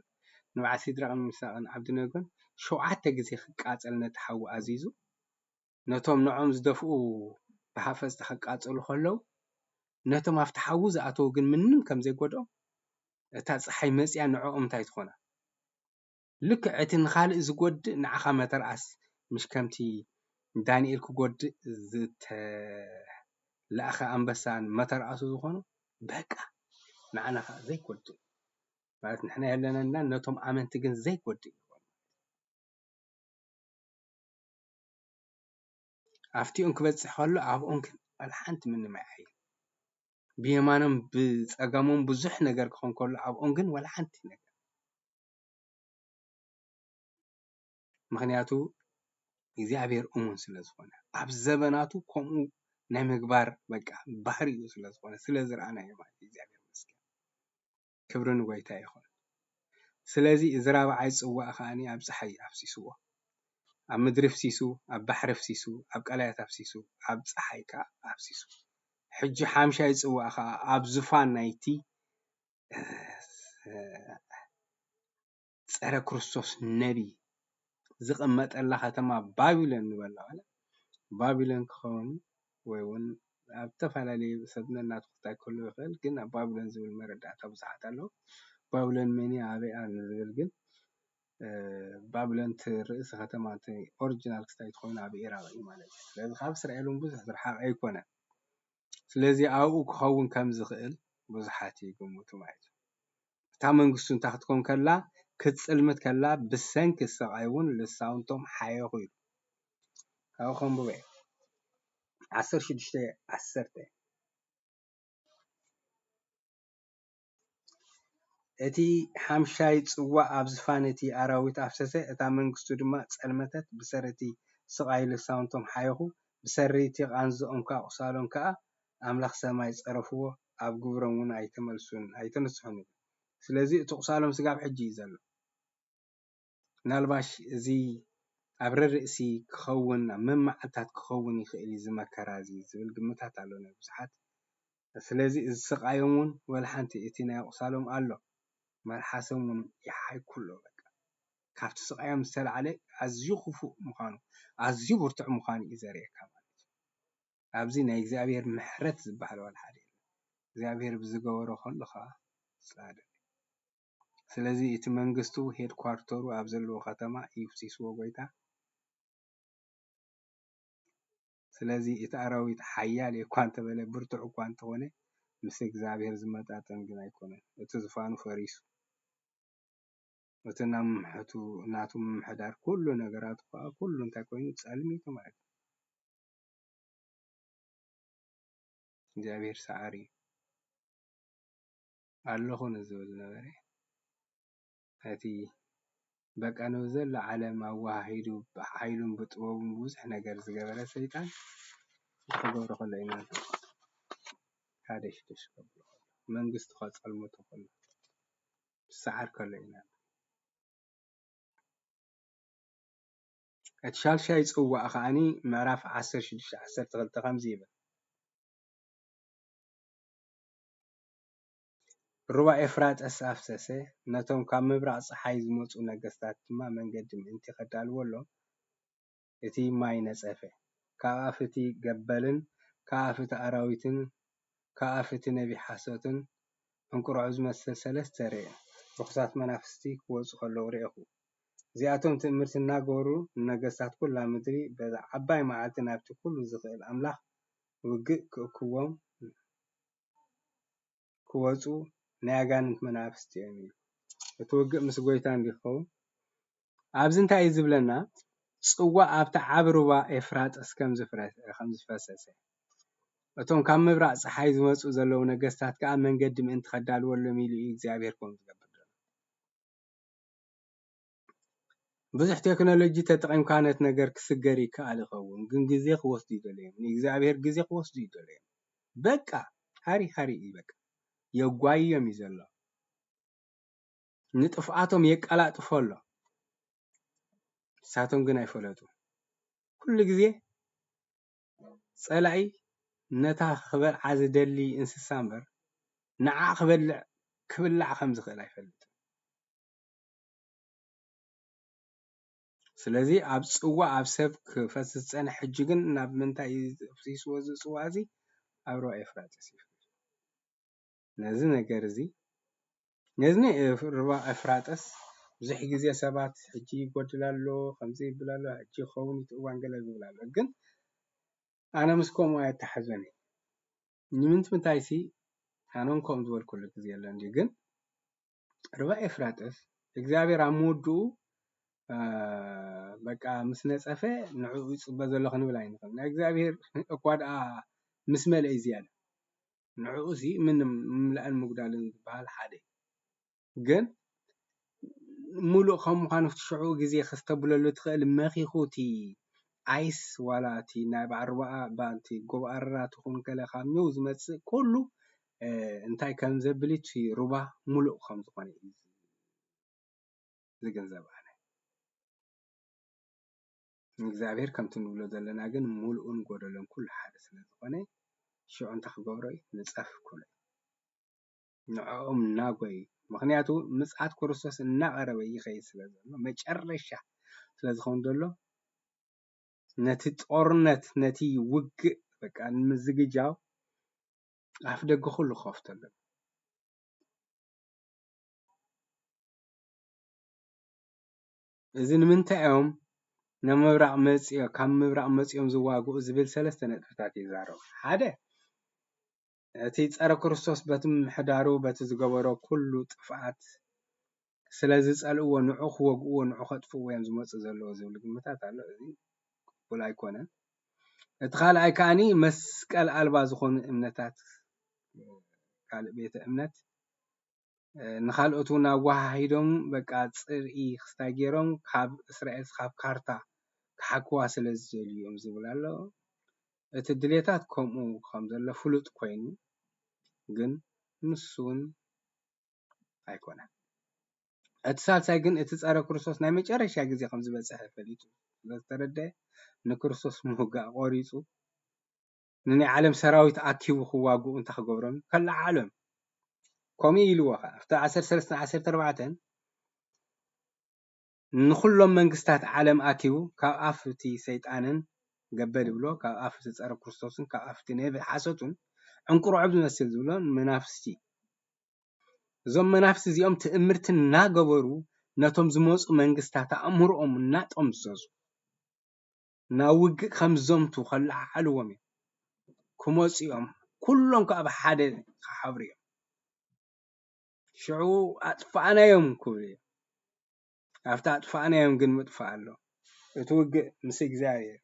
ንበዓል ሲድራቕን ሚሳቕን ዓብድነጎን ሸውዓተ ግዜ ክቃጸል ነቲ ሓዊ ኣዚዙ፣ ነቶም ንዖም ዝደፍኡ ብሃፈጽቲ ክቃጸሉ ከለዉ፣ ነቶም ኣብቲ ሓዊ ዝኣተዉ ግን ምንም ከም ዘይጎድኦም፣ እታ ጸሓይ መጺኣ ንዕኦም እንታይ ትኾና? ልክዕ እቲ ንኻልእ ዝጎድእ ንዓኻ መተርኣስ፣ ምሽ ከምቲ ዳንኤል ክጎድእ ዝተላእኸ ኣንበሳን መተርኣሱ ዝኾኑ፣ በቃ ንዓና ኸኣ ዘይጎድእ። ማለት ንሕና የለናና፣ ነቶም ኣመንቲ ግን ዘይጎድእ ይኾኑ። ኣብቲኦም ክበጽሕ ከሎ ኣብኦም ግን ዋላ ሓንቲ ምንም ኣይዓይን። ብየማኖም ብጸጋሞም ብዙሕ ነገር ክኾን ከሎ ኣብኦም ግን ዋላ ሓንቲ ነገር። ምኽንያቱ እግዚኣብሔር እሙን ስለ ዝኾነ፣ ኣብ ዘበናቱ ከምኡ ናይ ምግባር በቃ ባህሪኡ ስለ ዝኾነ፣ ስለ ዝረኣናዮ ማለት እዩ። እግዚኣብሔር ይመስገን። ክብሪ ንጎይታ ይኹን። ስለዚ እዚ ራብዓይ ጽዋእ ከኣኒ ኣብ ጸሓይ ኣፍሲስዎ። ኣብ ምድሪ ፍሲሱ፣ ኣብ ባሕሪ ፍሲሱ፣ ኣብ ቀላያት ኣፍሲሱ፣ ኣብ ጸሓይ ከኣ ኣፍሲሱ። ሕጂ ሓምሻይ ጽዋእ ከኣ ኣብ ዙፋን ናይቲ፣ እ፣ ጸረ ክርስቶስ ነቢ ዝቕመጠላ ከተማ ባቢሎን ንበላ ዋላ ባቢሎን ክኸውን ወይ እውን ኣብ ዝተፈላለዩ ሰብ ነናቱ ክታይ ክህሉ ይኽእል፣ ግን ኣብ ባቢሎን ዝብል መረዳእታ ብዙሓት ኣለዉ። ባቢሎን መን እያ፣ ኣበይ እያ ንዝብል ግን፣ እ፣ ባቢሎን እቲ ርእሲ ከተማ፣ እቲ ኦሪጂናል ክስታይ ትኾይኑ ኣብ ኢራቕ እዩ ማለት እዩ። ስለዚ ካብ እስራኤል እውን ብዙሕ ዝረሓቐ ኣይኮነን። ስለዚ ኣብኡ ክኸውን ከም ዝኽእል ብዙሓት ይግምቱ ማለት እዩ። እታ መንግስቱ እንታይ ክትከውን ከላ፣ ክትጽልምት ከላ፣ ብሰንኪ ስቓይ እውን ልሳውንቶም ሓየኹ ኢሉ። ካብኡ ከንብበ። ዓሰርተ ሽዱሽተ ዓሰርተ። እቲ ሓምሻይ ጽዋእ ኣብ ዝፋን እቲ ኣራዊት ኣፍሰሰ፣ እታ መንግስቱ ድማ ጸልመተት። ብሰሪ እቲ ስቓይ ልሳውንቶም ሓየኹ፣ ብሰሪ እቲ ቃንዝኦም ከኣ ቁሳሎም ከኣ ኣምላኽ ሰማይ ጸረፍዎ፣ ኣብ ግብሮም እውን ኣይተመልሱን፣ ኣይተነስሑን። ስለዚ እቲ ቁሳሎም ስጋብ ሕጂ እዩ ዘሎ። ምናልባሽ እዚ ኣብ ረርእሲ ክኸውን፣ ኣብ መማዕልታት ክኸውን ይኽእል እዩ እዚ መከራ እዚ ዝብል ግምታት ኣሎ ናይ ብዙሓት። ስለዚ እዚ ስቓዮም እውን ወላ ሓንቲ እቲ ናይ ቁሳሎም ኣሎ፣ መልሓሶም እውን ይሓይኩ ኣሎ። በቃ ካብቲ ስቓዮም ዝተላዕለ ኣዝዩ ክፉእ ምዃኑ፣ ኣዝዩ ብርቱዕ ምዃኑ እዩ ዘርእየካ ማለት እዩ። ኣብዚ ናይ እግዚኣብሔር ምሕረት ዝበሃል ዋላ ሓደ የለን። እግዚኣብሔር ብዝገበሮ ከሎ ኸዓ ጻድቕ። ስለዚ እቲ መንግስቱ ሄድኳርተሩ ኣብ ዘለዎ ከተማ እዩ ፍሲስዎ ጎይታ። ስለዚ እቲ ኣራዊት ሓያል እኳ እንተበለ፣ ብርቱዕ እኳ እንተኾነ፣ ምስ እግዚኣብሔር ዝመጣጠን ግን ኣይኮነን። እቲ ዝፋኑ ፈሪሱ። እቲ ናብ ምምሕቱ፣ ናቱ ምምሕዳር ኩሉ ነገራቱ ከኣ ኩሉ እንታይ ኮይኑ? ጸልሚቱ ማለት እዩ። እግዚኣብሔር ሰዓሪ እዩ። ኣለኹ ንዝብል ነበረ። እቲ በቃ ንብዘላ ዓለም ኣወሃሂዱ ብሓይሉን ብጥበቡን ብዙሕ ነገር ዝገበረ ሰይጣን ክገብሮ ከሎ ኢና። ሓደ ሽዱሽ ከብሎ ከሎ፣ መንግስቱ ከጸልምቶ ከሎ፣ ክሰዓር ከሎ ኢና። እቲ ሻልሻይ ጽዋእ ከኣኒ ምዕራፍ ዓሰርተ ሽዱሽተ ዓሰርተ ክልተ ከምዚ ይብል። ሩባ ኤፍራጠስ ኣፍሰሰ፣ ነቶም ካብ ምብራቕ ጸሓይ ዝመጹ ነገስታት ድማ መንገዲ ምእንቲ ከዳልወሎም እቲ ማይ ነጸፈ። ካብ ኣፍ እቲ ገበልን ካብ ኣፍ እቲ ኣራዊትን ካብ ኣፍ እቲ ነቢ ሓሶትን ዕንቁርዖ ዝመስል ሰለስተ ርኤ፣ ርኹሳት መናፍስቲ ክወጹ ከለዉ ርኤኹ። እዚኣቶም ትእምርቲ እናገበሩ ንነገስታት ኩላ ምድሪ በዛ ዓባይ መዓልቲ ናብቲ ኩሉ ዝኽእል ኣምላኽ ውግእ ክእክዎም ክወጹ ናይ ኣጋንንት መናፍስቲ እዮም ኢሉ። እቲ ውግእ ምስ ጎይታ እንዲ ክኸውን ኣብዚ እንታይ እዩ ዝብለና? ጽዋ ኣብቲ ዓቢ ሩባ ኤፍራጥስ ከም ዝፍረ- ከም ዝፈሰሰ እቶም ካብ ምብራቕ ጸሓይ ዝመጹ ዘለዉ ነገስታት ከኣ መንገዲ ምእንቲ ከዳልወሎም ኢሉ እዩ እግዚኣብሔር ከምኡ ዝገብር ዘሎ። ብዙሕ ቴክኖሎጂ ተጠቒምካ ነቲ ነገር ክስገር ይከኣል ይኸውን፣ ግን ግዜ ክወስዱ ይደለዮም። ንእግዚኣብሔር ግዜ ክወስዱ ይደለዮም። በቃ ሃሪ ሃሪ እዩ በቃ የጓይዮም እዩ ዘሎ። ንጥፍኣቶም የቀላጥፎ ኣሎ። ንሳቶም ግን ኣይፈለጡ። ኩሉ ግዜ ጸላኢ ነታ ክበልዓ ዝደሊ እንስሳ እምበር ንዓ ክበልዕ ክብላዕ ከም ዝኽእል ኣይፈልጥን። ስለዚ ኣብ ጽዋ ኣብ ሰብ ክፈስስ ዝጸንሕ ሕጂ ግን ናብ ምንታይ እዩ ኣፍሲስዎ እዚ ጽዋ እዚ? ኣብ ሩባ ኤፍራጥስ እዩ። ነዚ ነገር እዚ ነዚ ናይ ኤፍ- ሩባ ኤፍራጥስ ብዙሕ ግዜ ሰባት ሕጂ ይጎድል ኣሎ ከምዚ ይብል ኣሎ ሕጂ ይኸውን እቲ እዋን ገለ ዝብል ኣሎ ግን ኣነ ምስ ከምኡ ኣየተሓዘን እዩ ንምንቲ ምንታይ ሲ ኣነ እውን ከምኡ ዝበልኩሉ ግዜ ኣሎ እንዲ ግን ርባ ኤፍራጥስ እግዚኣብሔር ኣብ ምውድኡ በቃ ምስ ነፀፈ ንዕኡ ይፅበ ዘሎ ክንብል ኣይንኽእል ናይ እግዚኣብሔር እኳ ደኣ ምስ መልአ እዩ ዝያዳ ንዕኡ ሲ ምንም ምምላእን ምጉዳልን ዝበሃል ሓደ ግን ሙሉእ ከም ምዃኑ ሽዑ ግዜ ክስተብለሉ ትኽእል መኺኹ እቲ ኣይስ ዋላ እቲ ናይ በዓል ሩባኣ ባንቲ ጎብ ኣረራ ትኹን ከለ ካብ ኒው ዝመጽእ ኩሉ እንታይ ከም ዘብል እቲ ሩባ ሙሉእ ከም ዝኾነ እዩ ዝግንዘብ ኣነ እግዚኣብሔር ከምቲ ንብሎ ዘለና ግን ሙሉእን ጎደሎን ኩሉ ሓደ ስለ ዝኾነ ሽዑ እንታይ ክገብሮ እዩ ንጸፍ ኩሎ ንዕኦም እናጎዩ ምኽንያቱ ምጽኣት ክርስቶስ እናቐረበ ይኸይድ ስለ ዘሎ መጨረሻ ስለ ዝኾን ዘሎ ነቲ ጦርነት ነቲ ውግእ በቃ ንምዝግጃው ኣፍ ደገ ኩሉ ክኸፍተሎም እዚ ንምንታይ እዮም ናብ ምብራቕ መፅዮ ካብ ምብራቕ መፅዮም ዝዋግኡ ዝብል ሰለስተ ነጥብታት ይዛረቡ ሓደ እቲ ጸረ ክርስቶስ በቲ ምሕዳሩ በቲ ዝገበሮ ኩሉ ጥፍኣት ስለ ዝጸልእዎ ንዑ ክወግእዎ ንዑ ከጥፍእዎ እዮም ዝመፁ ዘለዎ ዝብል ግምታት ኣሎ እዚ ቅቡል ኣይኮነን እቲ ካልኣይ ከዓኒ መስቀል ኣልባ ዝኾኑ እምነታት ካልእ ቤተ እምነት ንኻልኦት እውን ኣወሃሂዶም በቃ ፅርኢ ክስታይ ገይሮም ካብ እስራኤል ካብ ካርታ ክሓክዋ ስለ ዝደልዩ እዮም ዝብል ኣሎ እቲ ድሌታት ከምኡ ከም ዘሎ ፍሉጥ ኮይኑ ግን ንሱ እውን ኣይኮነን እቲ ሳልሳይ ግን እቲ ፀረ ክርስቶስ ናይ መጨረሻ ግዜ ከም ዝበፅሐ ፈሊጡ ስለዝተረደአ ንክርስቶስ ምውጋእ ቆሪፁ ንናይ ዓለም ሰራዊት ኣኪቡ ክዋግኡ እንታይ ክገብሮም ከለዓዓሎም ከምኡ ኢልዎ ከዓ ኣብቲ ዓሰርተ ሰለስተ ዓሰርተ ኣርባዕተ ንኹሎም መንግስታት ዓለም ኣኪቡ ካብ ኣፍ እቲ ሰይጣንን ገበል ይብሎ ካብ ኣፍ እቲ ፀረ ክርስቶስን ካብ ኣፍ እቲ ነቢ ሓሰቱን ዕንቁርዖብ ዝመስል ዝብሎ መናፍስቲ እዞም መናፍስቲ እዚኦም ትእምርቲ እናገበሩ ነቶም ዝመፁ መንግስታት ኣእምሮኦም እናጠምዘዙ ናብ ውግእ ከም ዝዘምቱ ከለዓዕልዎም እዮም ክመፁ እዮም ኩሎም ከዓ ብሓደ ክሓብሩ እዮም ሽዑ ኣጥፋእናዮም ክብሉ እዮም ኣብቲ ኣጥፋእናዮም ግን ምጥፋእ ኣሎ እቲ ውግእ ምስ እግዚኣብሔር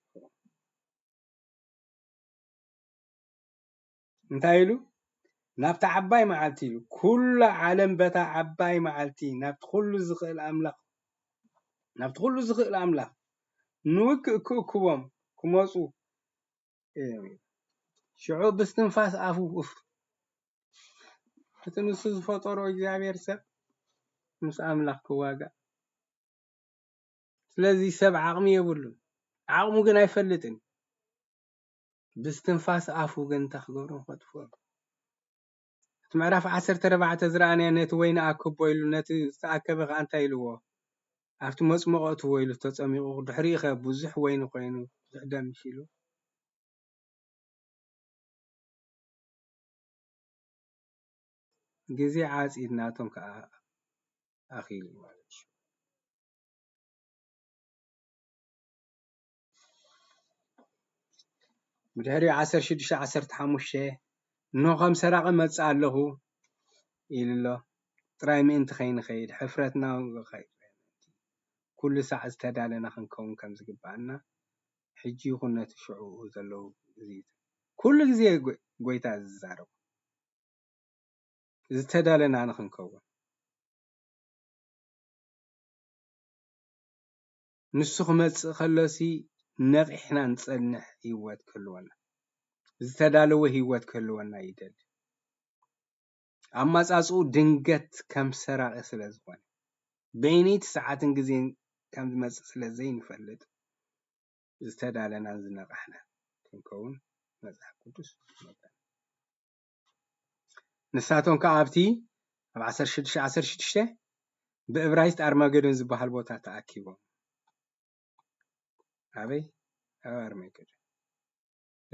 እንታይ ኢሉ ናብቲ ዓባይ መዓልቲ ኢሉ ኩላ ዓለም በታ ዓባይ መዓልቲ ናብቲ ኩሉ ዝኽእል ኣምላኽ ናብቲ ኩሉ ዝኽእል ኣምላኽ ንውግእ ክእክቦም ክመፁ እዮም ሽዑ ብስትንፋስ ኣፉ ኡፍ እቲ ንሱ ዝፈጠሮ እግዚኣብሔር ሰብ ምስ ኣምላኽ ክዋጋእ ስለዚ ሰብ ዓቕሚ የብሉን ዓቕሙ ግን ኣይፈልጥን ብስትንፋስ ኣፉ ግን እንታይ ክገብሮም ከጥፍኦም እቲ ምዕራፍ ዓሰርተ ኣርባዕተ ዝረኣናዮ ነቲ ወይኒ ኣክቦ ኢሉ፣ ነቲ ዝተኣከበ ኸኣ እንታይ ኢልዎ? ኣብቲ መጽመቖ እትዎ ኢሉ ተጸሚቑ፣ ድሕሪኡ ኸ ብዙሕ ወይኒ ኮይኑ፣ ብዙሕ ደም ኢሉ። ግዜ ዓጺድ ናቶም ከኣ ኣኺሉ እዩ ማለት እዩ። ብድሕሪኡ ዓሰርተ ሽዱሽተ ዓሰርተ ሓሙሽተ፣ እንሆ ከም ሰራቒ እመጽእ ኣለኹ ኢሉ ኣሎ። ጥራይ ምእንቲ ከይንኸይድ፣ ሕፍረትና እውን ከይድ፣ ኩሉ ሳዕ ዝተዳለና ክንከውን ከም ዝግብኣና፣ ሕጂ ይኹን ነቲ ሽዑ ዘለዉ ግዜ፣ ኩሉ ግዜ ጎ-፣ ጎይታ ዝዛረቡ። ዝተዳለና ንኽንከውን። ንሱ ክመጽእ ከሎሲ ነቒሕና ንጸንሕ ህይወት ክህልወና፣ ዝተዳለወ ህይወት ክህልወና ይደሊ። ኣመጻጽኡ ድንገት ከም ሰራቒ ስለ ዝኾነ፣ በይነይቲ ሰዓትን ግዜን ከም ዝመጽእ ስለ ዘይንፈልጥ፣ ዝተዳለናን ዝነቓሕናን ክንከውን መጽሓፍ ቅዱስ ይመክረና። ንሳቶም ከኣ ኣብቲ ኣብ ዓሰርተ ሽዱሽተ ዓሰርተ ሽዱሽተ ብእብራይስጥ ኣርማጌዶን ዝበሃል ቦታ ተኣኪቦም። ኣበይ? ኣብ ኣርማጌዶን።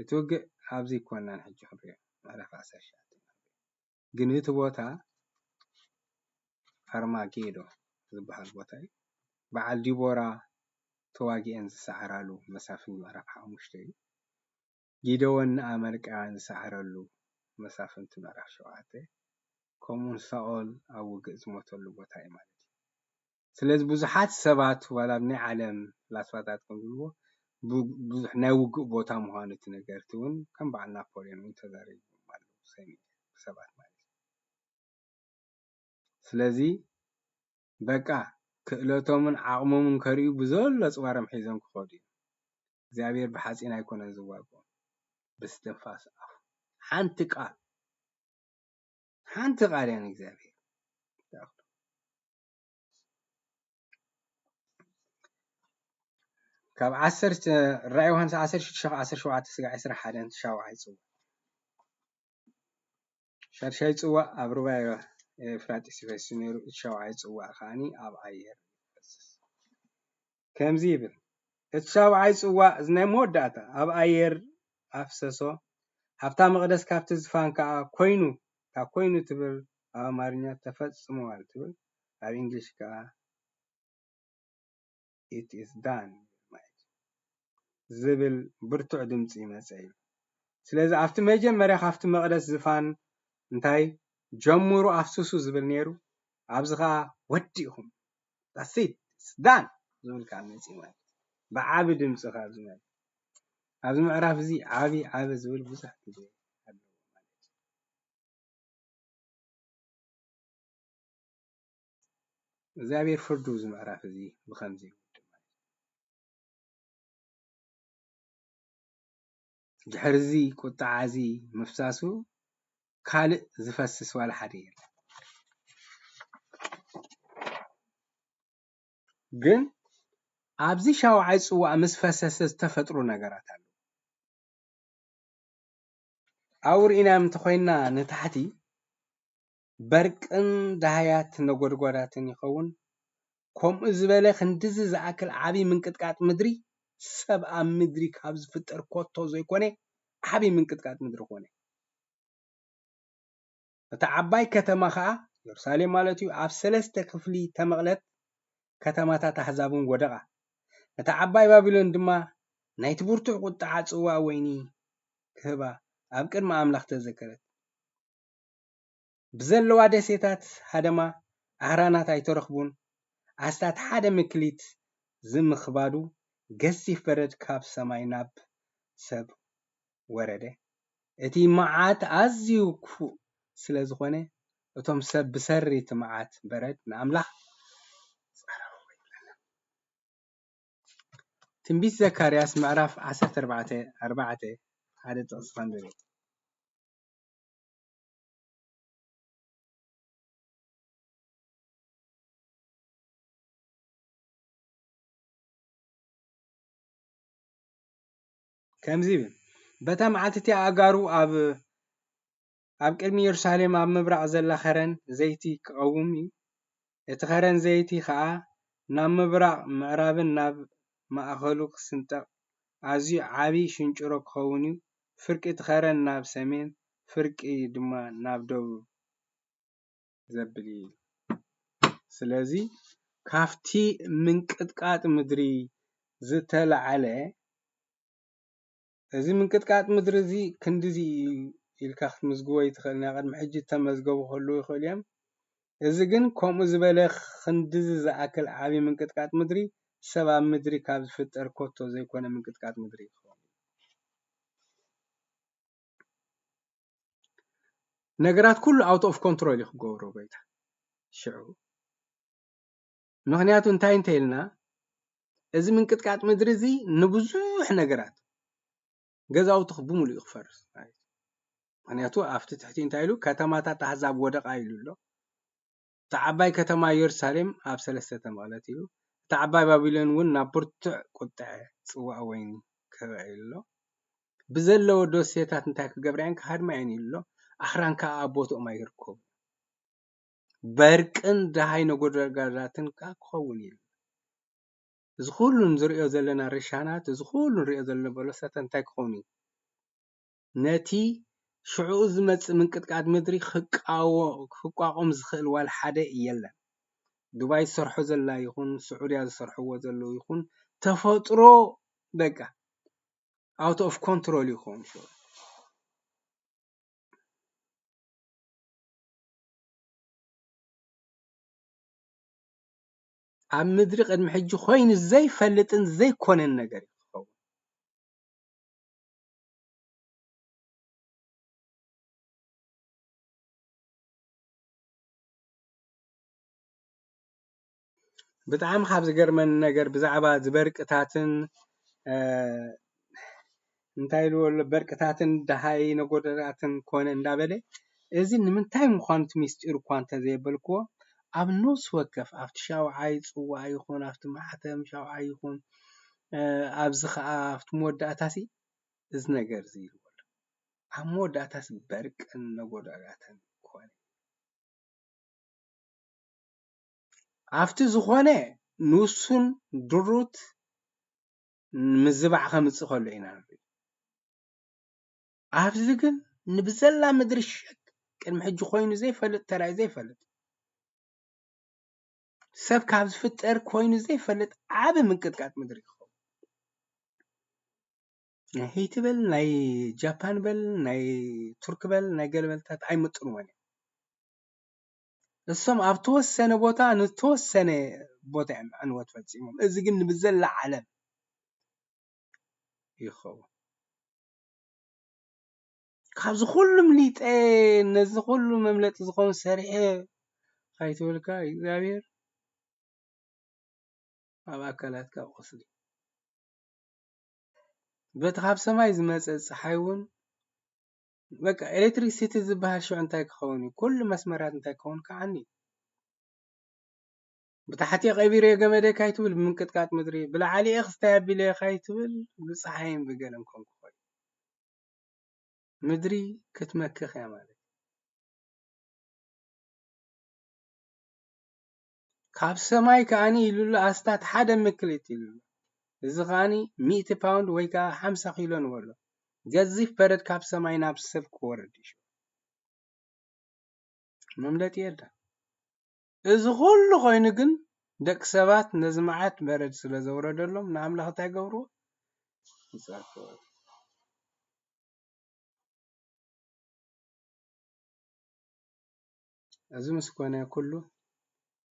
እቲ ውግእ ኣብዚ ኣይኮናን ሕጂ ክንሪኦ፣ ምዕራፍ ዓሰርተ ሸውዓተ። ግን እቲ ቦታ ኣርማጌዶ ዝበሃል ቦታ እዩ። በዓል ዲቦራ ተዋጊአን ዝሰዓራሉ መሳፍንት ምዕራፍ ሓሙሽተ እዩ። ጊደዎን ንኣመልቃውያን ዝሰዓረሉ መሳፍንት ምዕራፍ ሸውዓተ፣ ከምኡውን ሳኦል ኣብ ውግእ ዝሞተሉ ቦታ እዩ ማለት እዩ። ስለዚ ብዙሓት ሰባት ዋላ ኣብ ናይ ዓለም ፍላስፋታት ከም ዝብልዎ ቡ-፣ ብዙሕ ናይ ውግእ ቦታ ምዃኑ እቲ ነገር እቲ እውን ከም በዓል ናፖልዮን እውን ተዛሪቦም ኣለዉ ሰሚዐ ብሰባት ማለት እዩ። ስለዚ በቃ ክእለቶምን ዓቕሞምን ከርእዩ ብዘሎ ኣጽዋሮም ሒዞም ክኸዱ እዮም። እግዚኣብሔር ብሓጺን ኣይኮነን ዝዋግኦም፣ ብስትንፋስ ኣፉ። ሓንቲ ቃል፣ ሓንቲ ቃል እያ ንእግዚኣብሔር። ካብ ዓሰርተ፣ ራእይ ዮሃንስ ዓሰርተ ሽዱሽተ ዓሰርተ ሸውዓተ ስጋዕ ዕስራ ሓደን ሻውዓይ ጽዋእ። ሻድሻይ ጽዋእ ኣብ ሩባ ኤፍራጢስ ይፈስስ ነይሩ፣ እቲ ሻውዓይ ጽዋእ ከኣኒ ኣብ ኣየር ይፈስስ። ከምዚ ይብል፣ እቲ ሻውዓይ ጽዋእ፣ እዚ ናይ መወዳእታ፣ ኣብ ኣየር ኣፍሰሶ፣ ኣብታ መቕደስ ካብቲ ዝፋን ከኣ ኮይኑ፣ እታ ኮይኑ ትብል ኣብ ኣማርኛ ተፈጽመዋል ትብል፣ ኣብ እንግሊሽ ከኣ it is done ማለት እዩ ዝብል ብርቱዕ ድምጺ ይመጸ እዩ። ስለዚ ኣብቲ መጀመርያ ካብቲ መቕደስ ዝፋን እንታይ ጀምሩ ኣፍስሱ ዝብል ነይሩ፣ ኣብዚ ኸኣ ወዲእኹም፣ that's it, it's done ዝብል ከኣ መጺኡ ማለት እዩ። ብዓቢ ድምጺ ከኣ ኣብዚ ማለት እዩ። ኣብዚ ምዕራፍ እዚ ዓቢ ዓቢ ዝብል ብዙሕ ግዜ ኣለዎ ማለት እዩ። እግዚኣብሔር ፍርዱ እዚ ምዕራፍ እዚ ብኸምዚ ይውድእ ማለት እዩ። ድሕሪ እዚ ቁጥዓ እዚ ምፍሳሱ ካልእ ዝፈስስ ዋላ ሓደ የለን። ግን ኣብዚ ሻውዓይ ጽዋእ ምስ ፈሰሰ ዝተፈጥሩ ነገራት ኣለዉ። ኣብኡ ርኢናዮም እንተኾይንና ንታሕቲ በርቅን ዳህያት ነጎድጓዳትን ይኸውን። ከምኡ ዝበለ ክንድዚ ዝኣክል ዓቢ ምንቅጥቃጥ ምድሪ ሰብ ኣብ ምድሪ ካብ ዝፍጠር ኮቶ ዘይኮነ ዓቢ ምንቅጥቃጥ ምድሪ ኮነ። እታ ዓባይ ከተማ ኸኣ የሩሳሌም ማለት እዩ፣ ኣብ ሰለስተ ክፍሊ ተመቕለት፣ ከተማታት ኣህዛብ እውን ወደቓ። እታ ዓባይ ባቢሎን ድማ ናይቲ ብርቱዕ ቁጥዓ ጽዋእ ወይኒ ክህባ ኣብ ቅድሚ ኣምላኽ ተዘከረት። ብዘለዋ ደሴታት ሃደማ ኣህራናት ኣይተረኽቡን። ኣስታት ሓደ ምክሊት ዝምኽባዱ ገዚፍ በረድ ካብ ሰማይ ናብ ሰብ ወረደ። እቲ መዓት ኣዝዩ ክፉእ ስለ ዝኾነ፣ እቶም ሰብ ብሰሪ እቲ መዓት በረድ ንኣምላኽ ጸረፉ። ትንቢት ዘካርያስ ምዕራፍ ዓሰርተ ኣርባዕተ ኣርባዕተ ሓደ ጥቕሲ ከንብብ። ከምዚ ይብል፣ በታ መዓልቲ እቲኣ ኣእጋሩ ኣብ ኣብ ቅድሚ የሩሳሌም ኣብ ምብራቕ ዘላ ኸረን ዘይቲ ክቐውም እዩ። እቲ ኸረን ዘይቲ ኸኣ ናብ ምብራቕ ምዕራብን ናብ ማእከሉ ክስንጠቕ ኣዝዩ ዓቢ ሽንጭሮ ክኸውን እዩ። ፍርቂ እቲ ኸረን ናብ ሰሜን፣ ፍርቂ ድማ ናብ ደቡብ ዘብል እዩ። ስለዚ ካብቲ ምንቅጥቃጥ ምድሪ ዝተላዕለ፣ እዚ ምንቅጥቃጥ ምድሪ እዚ ክንድዚ እዩ ኢልካ ክትምዝግቦ ይትኽእል። ናይ ቅድሚ ሕጂ እተመዝገቡ ክህልዉ ይኽእሉ እዮም። እዚ ግን ከምኡ ዝበለ ክንድዚ ዝኣክል ዓቢ ምንቅጥቃጥ ምድሪ ሰብ ኣብ ምድሪ ካብ ዝፍጠር ኮቶ ዘይኮነ ምንቅጥቃጥ ምድሪ ይኸውን። ነገራት ኩሉ out of control እዩ ክገብሮ ጎይታ። ሽዑ ምኽንያቱ እንታይ እንተ ኢልና፣ እዚ ምንቅጥቃጥ ምድሪ እዚ ንብዙሕ ነገራት፣ ገዛውቲ ብምሉኡ ክፈርስ ማለት እዩ። ምኽንያቱ ኣብቲ ትሕቲ እንታይ ኢሉ፣ ከተማታት ኣህዛብ ወደቓ ኢሉ ኣሎ። እታ ዓባይ ከተማ የሩሳሌም ኣብ ሰለስተ ተመቕለት ኢሉ። እታ ዓባይ ባቢሎን እውን ናብ ብርቱዕ ቁጥዐ ጽዋእ ወይኒ ክበአ ኢሉ ኣሎ። ብዘለዎ ደሴታት እንታይ ክገብራ እየን? ክሃድማ እየን ኢሉ ኣሎ። ኣኽራን ከኣ ኣብ ቦትኦም ኣይርከቡ። በርቅን ደሃይ ነጎድጓዳትን ከኣ ክኸውን ኢሉ። እዚ ኩሉ ንዝርእዮ ዘለና ርሻናት፣ እዚ ኩሉ ንርእዮ ዘለና በለሳት እንታይ ክኸውን እዩ? ነቲ ሽዑኡ ዝመጽእ ምንቅጥቃጥ ምድሪ ክቃወ-፣ ክቋቋም ዝኽእል ዋላ ሓደ የለን። ዱባይ ዝሰርሖ ዘላ ይኹን፣ ስዑድያ ዝሰርሕዎ ዘለዉ ይኹን፣ ተፈጥሮ በቃ out of control ይኸውን ሽዑ። ኣብ ምድሪ ቅድሚ ሕጂ ኮይኑ ዘይፈልጥን ዘይኮነን ነገር እዩ ክኸውን። ብጣዕሚ ካብ ዝገርመኒ ነገር ብዛዕባ እዚ በርቅታትን፣ እ፣ እንታይ ኢልዎ ኣሎ፣ በርቅታትን ደሃይ ነጎደራትን ኮነ እንዳበለ፣ እዚ ንምንታይ ምዃኑ እቲ ምስጢር እኳ እንተዘየበልክዎ፣ ኣብ ነፍሲ ወከፍ ኣብቲ ሻውዓይ ጽዋእ ይኹን፣ ኣብቲ ማሕተም ሻውዓይ ይኹን፣ እ፣ ኣብዚ ኸኣ ኣብቲ መወዳእታሲ እዚ ነገር እዚ ኢልዎ ኣሎ። ኣብ መወዳእታሲ በርቅን ነጎዳዳትን ኮነ። ኣብቲ ዝኾነ ንሱን ድሩት ምዝባዕ ከምጽእ ከሎ ኢና ንርኢ። ኣብዚ ግን ንብዘላ ምድሪ ሸክ ቅድሚ ሕጂ ኮይኑ ዘይፈልጥ፣ ተራእዩ ዘይፈልጥ፣ ሰብ ካብ ዝፍጠር ኮይኑ ዘይፈልጥ ዓቢ ምንቅጥቃጥ ምድሪ ክኸውን። ናይ ሄይቲ በል፣ ናይ ጃፓን በል፣ ናይ ቱርክ በል፣ ናይ ገለ በልታት ኣይምጥንዎን እዮም። እሶም ኣብ ተወሰነ ቦታ ንተወሰነ ቦታ እዮም ዕንወት ፈጺሞም። እዚ ግን ንብዘላ ዓለም ይኸውን። ካብዚ ኩሉ ምሊጠ፣ ነዚ ኩሉ መምለጢ ዝኸውን ሰሪሐ ካይትበልካ እግዚኣብሔር ኣብ ኣካላትካ ቁስሊ። በቲ ካብ ሰማይ ዝመጸ ጸሓይ እውን በቃ ኤሌክትሪክሲቲ ዝበሃል ሽዑ እንታይ ክኸውን እዩ? ኩሉ መስመራት እንታይ ክኸውን? ከዓኒ እዩ። ብታሕቲ ቀቢረ ገመደ ካይትብል ብምንቅጥቃጥ ምድሪ፣ ብላዕሊ ክስታይ ኣቢለ ካይትብል ብጸሓይን ብገለን ከም ክኾን። ምድሪ ክትመክኽ እያ ማለት። ካብ ሰማይ ከኣኒ ኢሉሉ ኣስታት ሓደ ምክሊት ኢሉሉ። እዚ ከኣኒ ሚእቲ ፓውንድ ወይ ከኣ ሓምሳ ኪሎ ንበሎ። ገዚፍ በረድ ካብ ሰማይ ናብ ሰብ ክወርድ እዩ። መምለጢ የለን። እዚ ኩሉ ኮይኑ ግን ደቂ ሰባት ነዚ መዓት በረድ ስለ ዘውረደሎም ንኣምላኽ እንታይ ገብርዎ? ይጸርፍዎ። እዚ ምስ ኮነ ኩሉ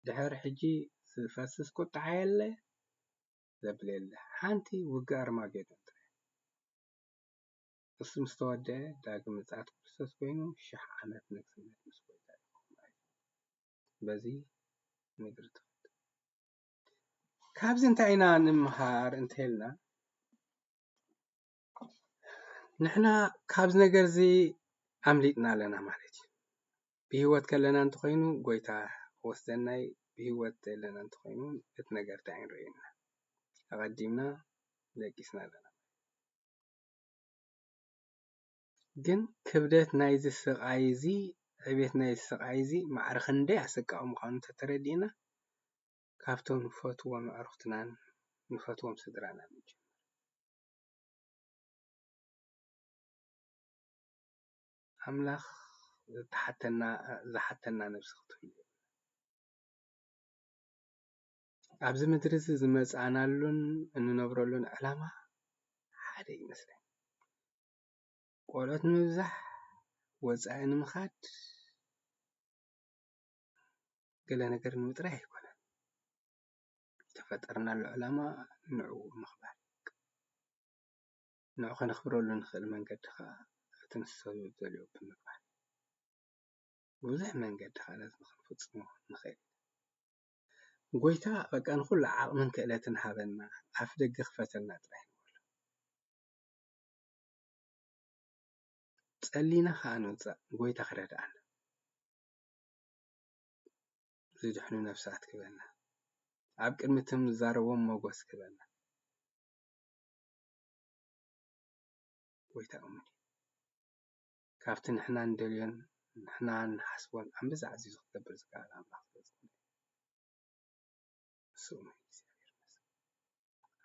ድሕሪ ሕጂ ዝፈስስ ቁጥዓ የለ ዘብል የለ። ሓንቲ ውግእ ኣርማጌዶን ጥራይ። እሱ ምስ ተወደአ ዳግም ምጽኣት ክርስቶስ ኮይኑ ሽሕ ዓመት ንግስነት ምስ ጎይታ ይኸውን ማለት እዩ። በዚ ምድሪ ትኸድ። ካብዚ እንታይ ኢና ንምሃር እንተልና፣ ንሕና ካብዚ ነገር እዚ ኣምሊጥና ኣለና ማለት እዩ። ብህይወት ከለና እንተኾይኑ ጎይታ ክወስደና እዩ፣ ብህይወት ዘለና እንተኾይኑ እቲ ነገር እንታይ ንርእየና። ኣቐዲምና ደቂስና ኣለና። ግን ክብደት ናይዚ ስቓይ እዚ፣ ዕቤት ናይዚ ስቓይ እዚ ማዕረ ክንደይ ኣሰቃቒ ምዃኑ እንተተረዲእና፣ ካብቶም ንፈትዎም ኣዕሩኽትናን ንፈትዎም ስድራናን ንጅምር። ኣምላኽ ዝተሓተና፣ ዝሓተና ነብሲ ክትህሉ። ኣብዚ ምድሪ እዚ ዝመጻእናሉን እንነብረሉን ዕላማ ሓደ ይመስለኝ። ቆልዑት ንምብዛሕ፣ ወጻኢ ንምኻድ፣ ገለ ነገር ንምጥራይ ኣይኮነን። ዝተፈጠርናሉ ዕላማ ንዕኡ ምኽባር። ንዑ ከነኽብረሉ ንኽእል መንገዲ ኸኣ እቲ ንሱ ዝደልዮ ብምግባር። ብዙሕ መንገዲ ኸኣ ነዚ ንኽንፍጽሞ ንኽእል። ጎይታ በቃ ንኹሉ ዓቕምን ክእለትን ሃበና፣ ኣፍ ደገ ክፈተልና ጥራይ ንበሎ። ጸሊና ኸኣ ንውጻእ፣ ጎይታ ክረድኣና። ዝድሕኑ ነፍሳት ክበና፣ ኣብ ቅድሚ እቶም ዝዛረቦም ሞጎስ ክበና። ጎይታ እሙን እዩ። ካብቲ ንሕና ንደልዮን ንሕና ንሓስቦን ኣንበዛ ኣዚዙ ክገብር ዝከኣል ኣምላኽ ስለ ዝኾነ፣ ንሱ እሙን እዩ። እግዚኣብሔር ይመስገን።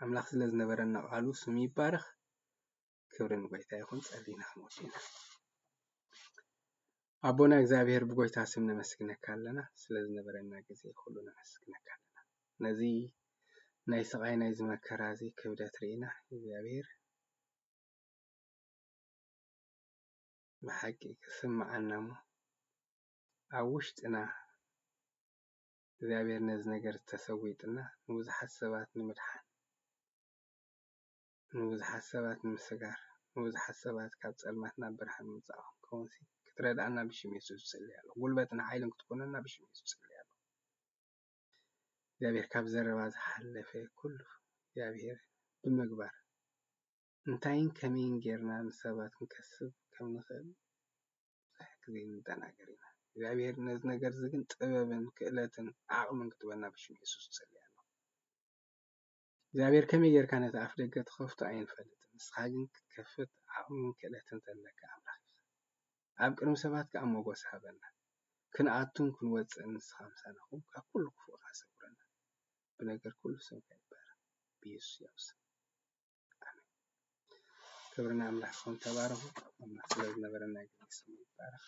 ኣምላኽ ስለ ዝነበረና ቃሉ ስሙ ይባረኽ። ክብሪ ንጎይታ ይኹን። ጸሊና ክንወድ ኢና። ኣቦና እግዚኣብሔር ብጎይታ ስም ነመስግነካ ኣለና። ስለ ዝነበረና ግዜ ኩሉ ነመስግነካ ኣለና። ነዚ ናይ ስቓይ ናይዚ መከራ እዚ ክብደት ርኢና እግዚኣብሔር ብሓቂ ክስምዓና እሞ ኣብ ውሽጥና እግዚኣብሔር ነዚ ነገር ተሰዊጥና ንብዙሓት ሰባት ንምድሓን፣ ንብዙሓት ሰባት ንምስጋር፣ ንብዙሓት ሰባት ካብ ጸልማት ናብ ብርሃን ምምጻእ ክንከውንሲ ክትረድኣና ብሽም የሱስ እጽሊ ኣለኹ። ጉልበትን ሓይልን ክትኮነና ብሽም የሱስ እጽሊ ኣለኹ። እግዚኣብሔር ካብ ዘረባ ዝሓለፈ ኩሉ እግዚኣብሔር ብምግባር እንታይን ከመይን ጌርና ንሰባት ክንከስብ ከም ንኽእል ብዙሕ ግዜ ንደናገር ኢና። እግዚኣብሔር ነዚ ነገር እዚ ግን ጥበብን ክእለትን ዓቕምን ክትበና ብሽም የሱስ እጽሊ ኣለኹ። እግዚኣብሔር ከመይ ጌርካ ነቲ ኣፍ ደገ ትኸፍቶ ኣይንፈልጥን። ንስኻ ግን ክትከፍት ዓቕምን ክእለትን ዘለካ ኣምላኽ ኢኻ። ኣብ ቅድሚ ሰባት ከኣ ሞጎስ ሃበና። ክንኣቱን ክንወጽእን ንስኻ ምሳና ኩን፣ ካብ ኩሉ ክፉእ ከኣ ሰውረና። ብነገር ኩሉ ስምካ ይባረኽ። ብየሱስ ያው ስም። ኣሜን። ክብሪ ንኣምላኽ ይኹን። ተባረኹ። ኣምላኽ ስለ ዝነበረና ግዜ ስሙ ይባረኽ።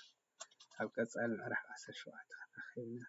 ኣብ ቀጻሊ ምዕራፍ ዓሰርተ ሸውዓተ ክንራኸብ ኢና።